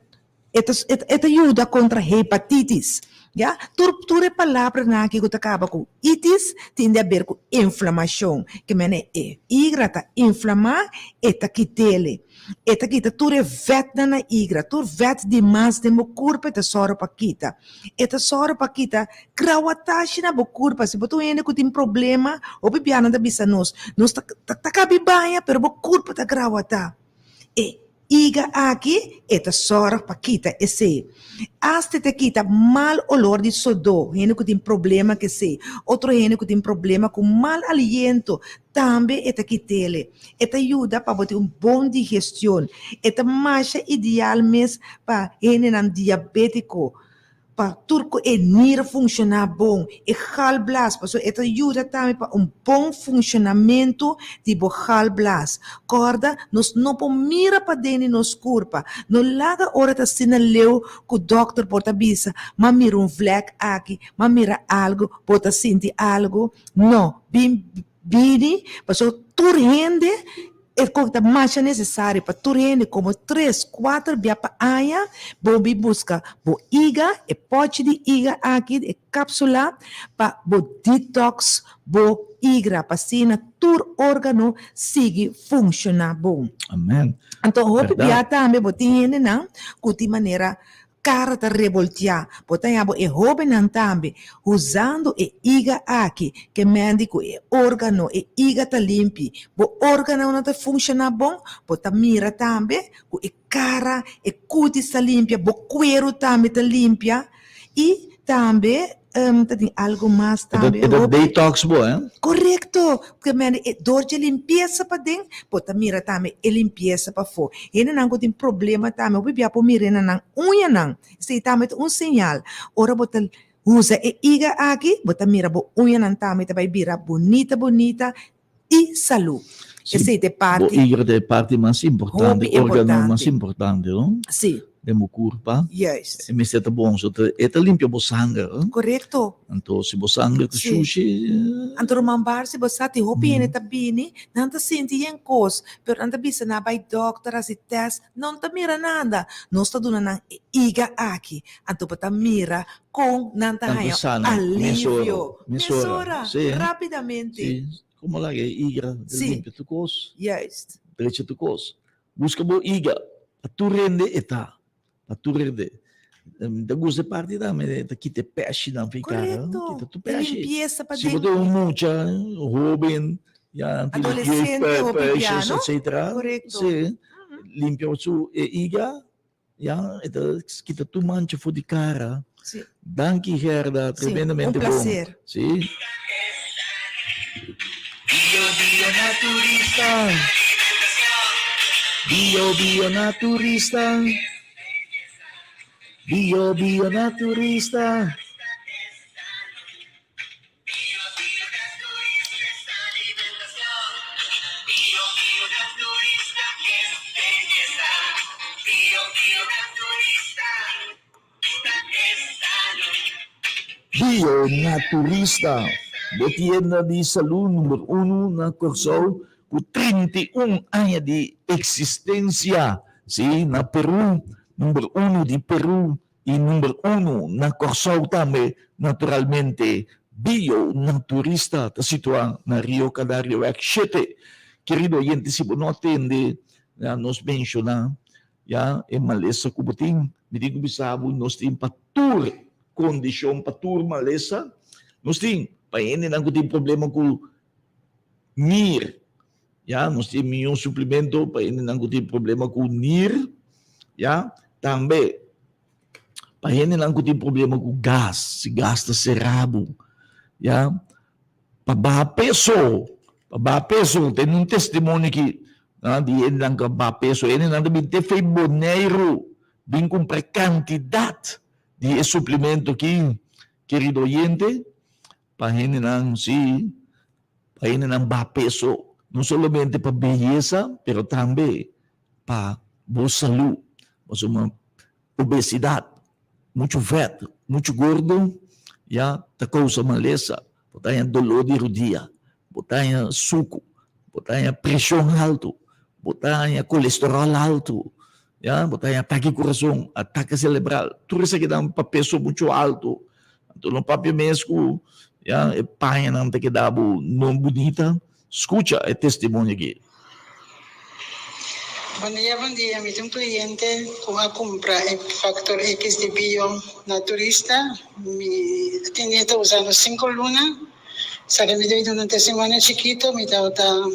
E ta e ta yuda kontra hepatitis. Ya, tur tur e palabranan aki ku ta kaba ku itis tin di aber ku inflamashon. Ke mene e igra ta inflamá, e ta kit'ele. E ta kita tur e vètnan na igra, tur vèt di mas den bo kurpa e ta sòru pa kita. E ta sòru pa kita krawatashi na bo kurpa. Si bo ta un hende ku tin problema, hopi biaha nan ta bisa nos, nos ta ta kabi baña pero bo kurpa ta krawatá. E Iga aki e ta sòrg pa kita esei. Asta e ta kita mal olor di sodó, hende ku tin problema ku esei. Otro hende ku tin problema ku mal aliento, tambe e ta kit'ele. E ta yuda pa bo tin un bon digestion. E ta masha ideal mes pa hendenan diabétiko. Pa tur ku e nir funshoná bon, e galblaas, pasobra e ta yuda tambe pa un bon funshonamentu di bo galblaas. Kòrda, nos no por mira paden di nos kurpa. No laga ora ta asina leu ku dòkter por ta bisa, M'a mira un vlèk aki, m'a mira algu, bo ta sinti algu? No, bin bini, pasobra tur hende E kos ta masha nesesario pa tur hende komo tres, kuater bia pa aña bo bin buska bo iga, e pòchi di iga aki, e kapsula, pa bo detox bo igra pa asina tur órgano sigui funshoná bon. Amen. Anto hopi Bèrdat. bia tambe bo tin hendenan ku tin manera Kara ta reboltiá. Bo ta haña bo e hóbennan tambe usando e iga aki ke mendi ku e órgano, e iga ta limpi. Bo órganonan ta funshoná bon. Bo ta mira tambe ku e kara, e kutis ta limpia, bo kueru tambe ta limpia i tambe ta tin algu mas tambe. E ta detox bo, eh? Korekto! Ke mende e dor dje limpiesa paden, bo ta mira tambe e limpiesa pafó. Hendenan ku tin problema tambe, hopi bia por mira na nan uñanan. Esei tambe ta un señal. Ora bo ta usa e iga aki, bo ta mira bo uñanan tambe ta bai bira bunita bunita i salú. Sí, Esei ta e bo parti igra ta e parti mas importante, hopi organo mas importante. importante, no? Sí. Den bo kurpa. Juist. E mester ta bon, so ta e ta limpia bo sanger. Korekto. Anto si bo sanger ta Sí. shushi. Anto ruman Barsi bo sa tin hopi hende ta bini, nan ta sinti yen kos, pero nan ta bisa nan a bai dòkter hasi tèst, nan ta mira nada. Nos ta duna nan e iga aki, anto bo ta mira kon nan ta Nan ta haña sana alivio. mesora, mesora. Mesora, Sí. rápidamente. Sí, komo laga e iga ta Sí. limpia tur kos. Juist. Drecha tur kos. Buska bo iga, pa tur hende e ta, pa tur hende. Mi ta gusta e parti tambe, e ta kita e pèshinan fi kara, Korekto, kita tur e pèshi. limpiesa pa Si bo den. ta un mucha, un hóben, ya nan tin Adolesente hopi bia, jeugdpèshes, no? etcetera. Korekto. Si, limpia su e iga, ya, e ta kita tur mancha for di kara. Si. Danki Gerda, Si, un tremendamente bon. placer. Si. Bio bio naturista. Bio bio naturista. Bio bio naturista. Bio Naturista, bo tienda di salú number uno na Kòrsou ku 31 aña di eksistensia. Sí, na Perú, number uno di Perú i number uno na Kòrsou tambe, naturalmente. Bio Naturista ta situá na Rio Cadarioweg shete. Kerido oyente, si bo no a tende nos menshoná Ya, e malesa ku bo tin, mi tin ku bisa bo, nos tin pa tur kondishon, pa tur malesa. Nos tin pa hendenan ku tin problema ku nir, ya, nos tin mion suplemento pa hendenan ku tin problema ku nir, ya. Tambe pa hendenan ku tin problema ku gas, si gas ta sera bo, ya. Pa baha peso, pa baha peso, tene un testimonio aki di hendenan ku a baha peso, hendenan ta bin te fei Boneiru bin kumpra kantidat di e suplemento aki, kerido oyente, pa hendenan si. Pa hendenan baha peso, no solamente pa beyesa, pero tambe pa bo salú. Pasobra obesidad, muchu vèt, muchu gordo, ya ta kousa malesa. Bo ta haña doló di rudia, bo ta haña suku, bo ta haña preshon haltu, bo ta haña kolesteròl haltu, ya, bo ta haña atake kurason, atake selebral. Tur esakinan pa peso muchu haltu. Anto no papia mes ku ya e pañanan ta keda bo no bunita. Skucha e testimonio aki. Bon dia bon dia mi ta un cliente cu a cumpra e factor X di bio naturista mi tene ta usando cinco luna sa mi debe duna un testimonio chikito mi tabata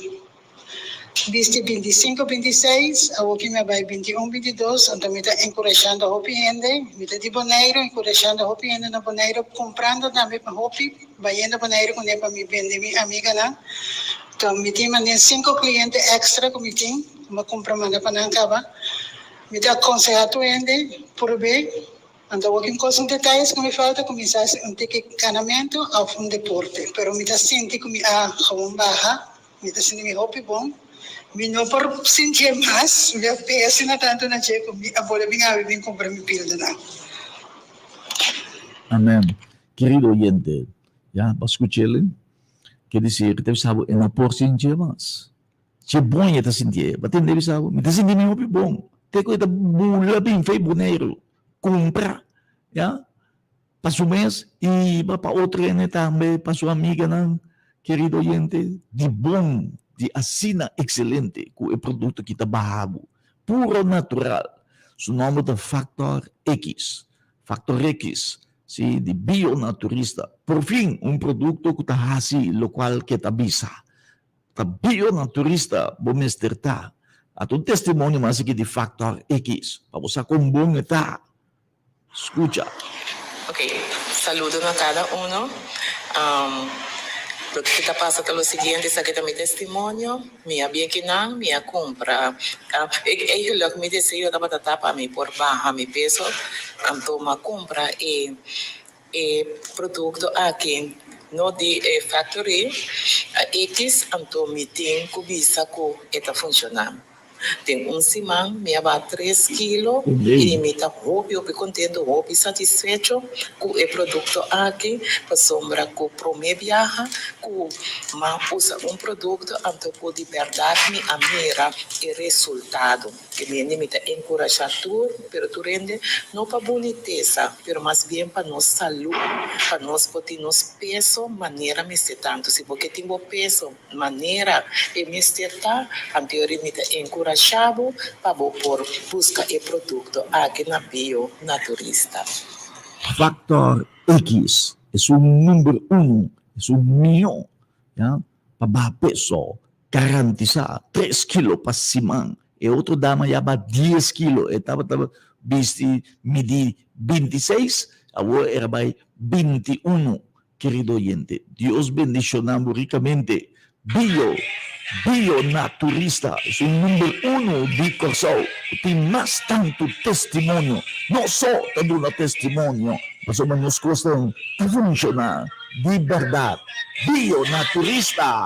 bisti bintisinco bintiseis awoki mi a bay bintiun bintidos anto mi ta encurashando hopi hende mi ta di Boneiru encurashando hopi hende na Boneiru cumprando tambe pa hopi bayendo Boneiru cune pa mi bende mi amiganan. Enton mi tin manera cinco cliente extra cu mi tin, mi a cumpra manda pa nan caba. Mi ta aconseha tur hende purbe, anto awor tin cos un detayes cu mi falta, cuminsa haci un tiki canamento of un deporte, pero mi ta sinti cu mi a gewoon baha, mi ta sinti mi hopi bon, mi no por sintié mas, mi a pega asina tanto na dje cu mi a bolbe bin awe bin cumpra mi pildonan. Amen. Kerido oyente, ya bo a scuch'el? Ke disir ta bisa bo e no por sintié mas. Dje bon e ta sintié. Bo a tende bisa bo? Mi ta sinti mi hopi bon. Te ku e ta bula bin fei Boneiru kumpra, ya, pa su mes i pa pa otro hende tambe, pa su amiganan. Kerido oyente, di bon, di asina ekselente ku e produkto aki ta baha bo. Puro natural. Su nòmber ta Factor X. Factor X. Sí, di bionaturista. Porfin un produkto ku ta hasi lokual ke ta bisa. Ta bionaturista bo mester ta. Ata un testimonio mas aki di Factor X, pa bo sa kon bon e ta. Skucha. Ok, saludo na kada uno. Loke ki ta pasa ta lo siguiente, esaki ta mi testimonio. Mi a bien kinan, mi a cumpra. Eigenlijk mi deseo tabata ta pa mi por baha mi peso, anto mi a cumpra e e producto aki no di e factory X, anto mi tin cu bisa cu e ta funciona. Den un siman mi a baha tres kilo y mi ta hopi hopi contento, hopi satisfecho cu e producto aki pasobra cu prome biaha cu m'a usa un producto anto cu di berdad mi a mira e resultado. Ke mende mi ta encurasha tur, pero tur hende no pa bunitesa pero mas bien pa nos salud, pa nos por tin nos peso manera mester tanto. Si bo ke tin bo peso Manera e mester ta, anterior mi ta enkurashá bo pa bo por buska e produkto aki na Bio Naturista. Factor X esun number uno, esun mihó ya pa baha peso, garantisa tres kilo pa siman. E otro dama ya baha dies kilo, e tabata bisti midi bintiseis, awor era bai bintiuno. Kerido oyente, Dios bendiciona bo ricamente. Bio, Bio Naturista es un number uno di Corsou cu tin mas tanto testimonio. No so ta duna testimonio, pasobra nos cosnan ta funciona di berdad. Bio Naturista!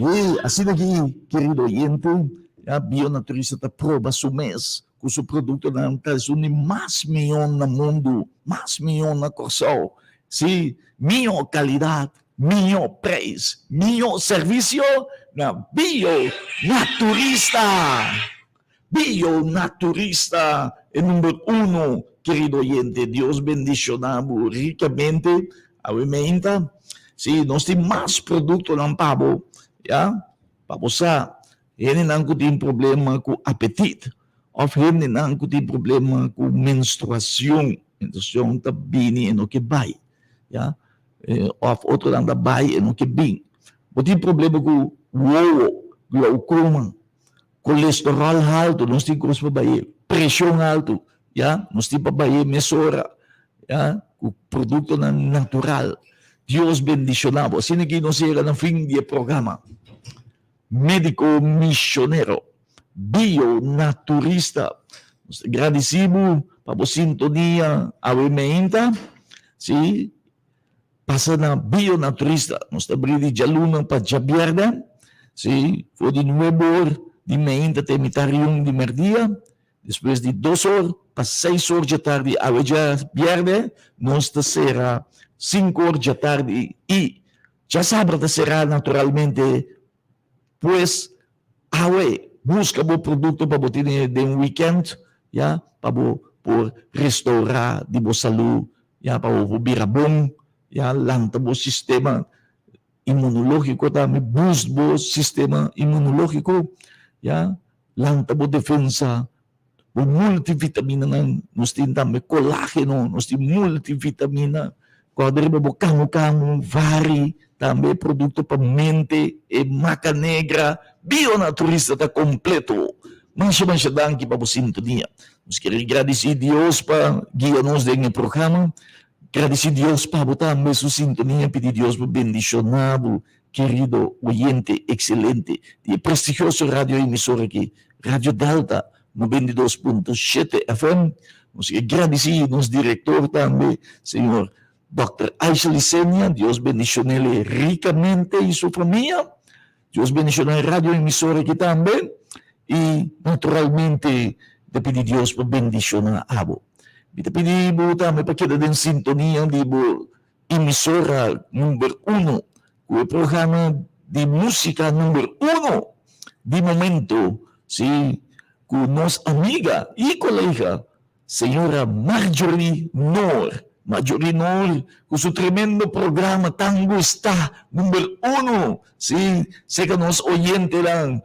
Y asina aki, kerido oyente, ya Bionaturista ta proba su mes cu su productonan ta esun di mas miyon na mundu, mas miyon na Corsou. Si, miyo calidad, miyo prijs, miyo servicio na Bionaturista! Bionaturista e number uno, kerido oyente. Dios bendiciona bo ricamente. Awe meinta, si nos tin mas productonan pa bo, ya, pa bo sa, hendenan cu tin problema cu apetit, of hendenan cu tin problema cu menstruacion, menstruacion ta bini e no ke bay, ya, of otronan ta bay e no ke bin. Bo tin problema cu wowo, glaucoma, Kolesterol haltu, nos tin kos pa bai, preshon haltu, ya, nos tin pa bai mesora, ya, ku produktonan natural. Dios bendishoná bo. Asina ki nos yega na fin di e programa. Médiko Mishonero, Bionaturista, nos ta gradisí bo. pa bo sintonia awe meinta. Si, pasa na Bionaturista. Nos ta abri di djaluna pa djabièrnè. Si, for di nuebe or di meinta te mitar i un di mèrdia. Despues di dos or pa seis or djatardi awe djabièrnè nos ta sera sinku or djatardi i djasabra ta sera naturalmente. Pues awe buska bo produkto pa bo tene den weekend ya pa bo por restourá di bo salú ya pa bo por bira bon ya lanta bo sistema inmunológiko tambe boost bo sistema inmunológiko ya lanta bo defensa bo multivitaminanan nos tin tambe kolágeno nos tin multivitamina kòrda riba bo kamu kamu vari tambe produkto pa mente e maca negra bionaturista ta kompleto masha masha danki pa bo sintonia nos kere gradisí Dios pa guia nos den e programa gradisí Dios pa bo tambe su sintonia pidi Dios pa bendishoná bo Kerido oyente excelente di e prestigioso radio emisora aki, Radio Delta 92.7 FM, nos ke gradisi nos director tambe, señor Dòkter Aisha Licenia, Dios bendicionele ricamente y su famia, Dios bendiciona e radio emisora aki tambe y naturalmente ta pidi Dios pa bendiciona abo. Mi ta pidi bo tambe pa keda den sintonia di bo Emisora number uno ku e programa di músika number uno di momento, sí, ku nos amiga i kolega señora Marjorie Noor. Marjorie Noor ku su tremendo programa tan gustá number uno, sí, serka nos oyentenan.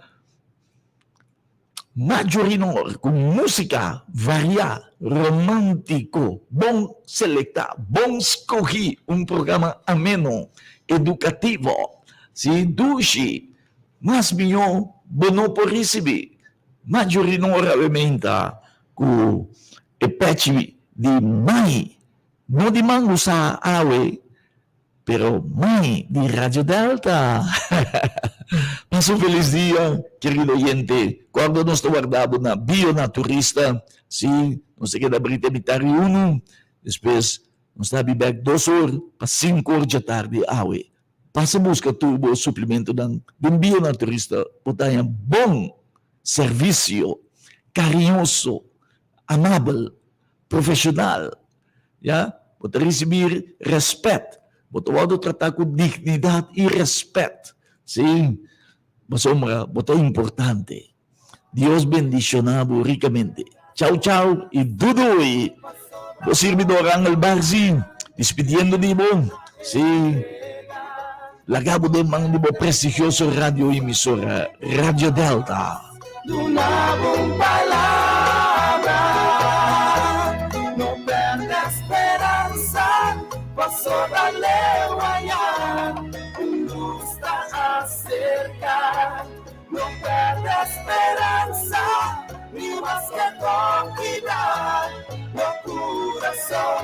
Marjorie Noor ku músika variá, romántiko, bon selektá, bon skohí, un programa ameno, edukativo, sí, dushi, mas mihó bo no por risibí. Marjorie Noor awe-meinta ku e pèchi di mai, no di mangu sa awe, Pero mai di Radio Delta. Pasa un felis dia, kerido oyente. Cuando nos ta warda bo na Bionaturista, si, nos ta keda brita mitar di uno, despues nos ta habi bek dos or pa sinku or djatardi awe. Pasa buska tur bo suplementonan den Bionaturista, bo ta haña bon servisio, kariñoso, amabel, profesional. Ya, bo ta risibí rèspèt, bo ta wòrdu tratá ku dignidat i rèspèt. Sí, pasobra bo ta importante. Dios bendishoná bo rikamente. Chau chau i dudui! Bo sirbidor Angel Barzi dispidiendo di bo. Sí, laga bo den man di bo prestigioso radio emisora Radio Delta. Duna bo un palabra, no perde speransa, pasobra leu aya un lus ta aserka. No perde speransa, ni maske kon kibra bo kurason.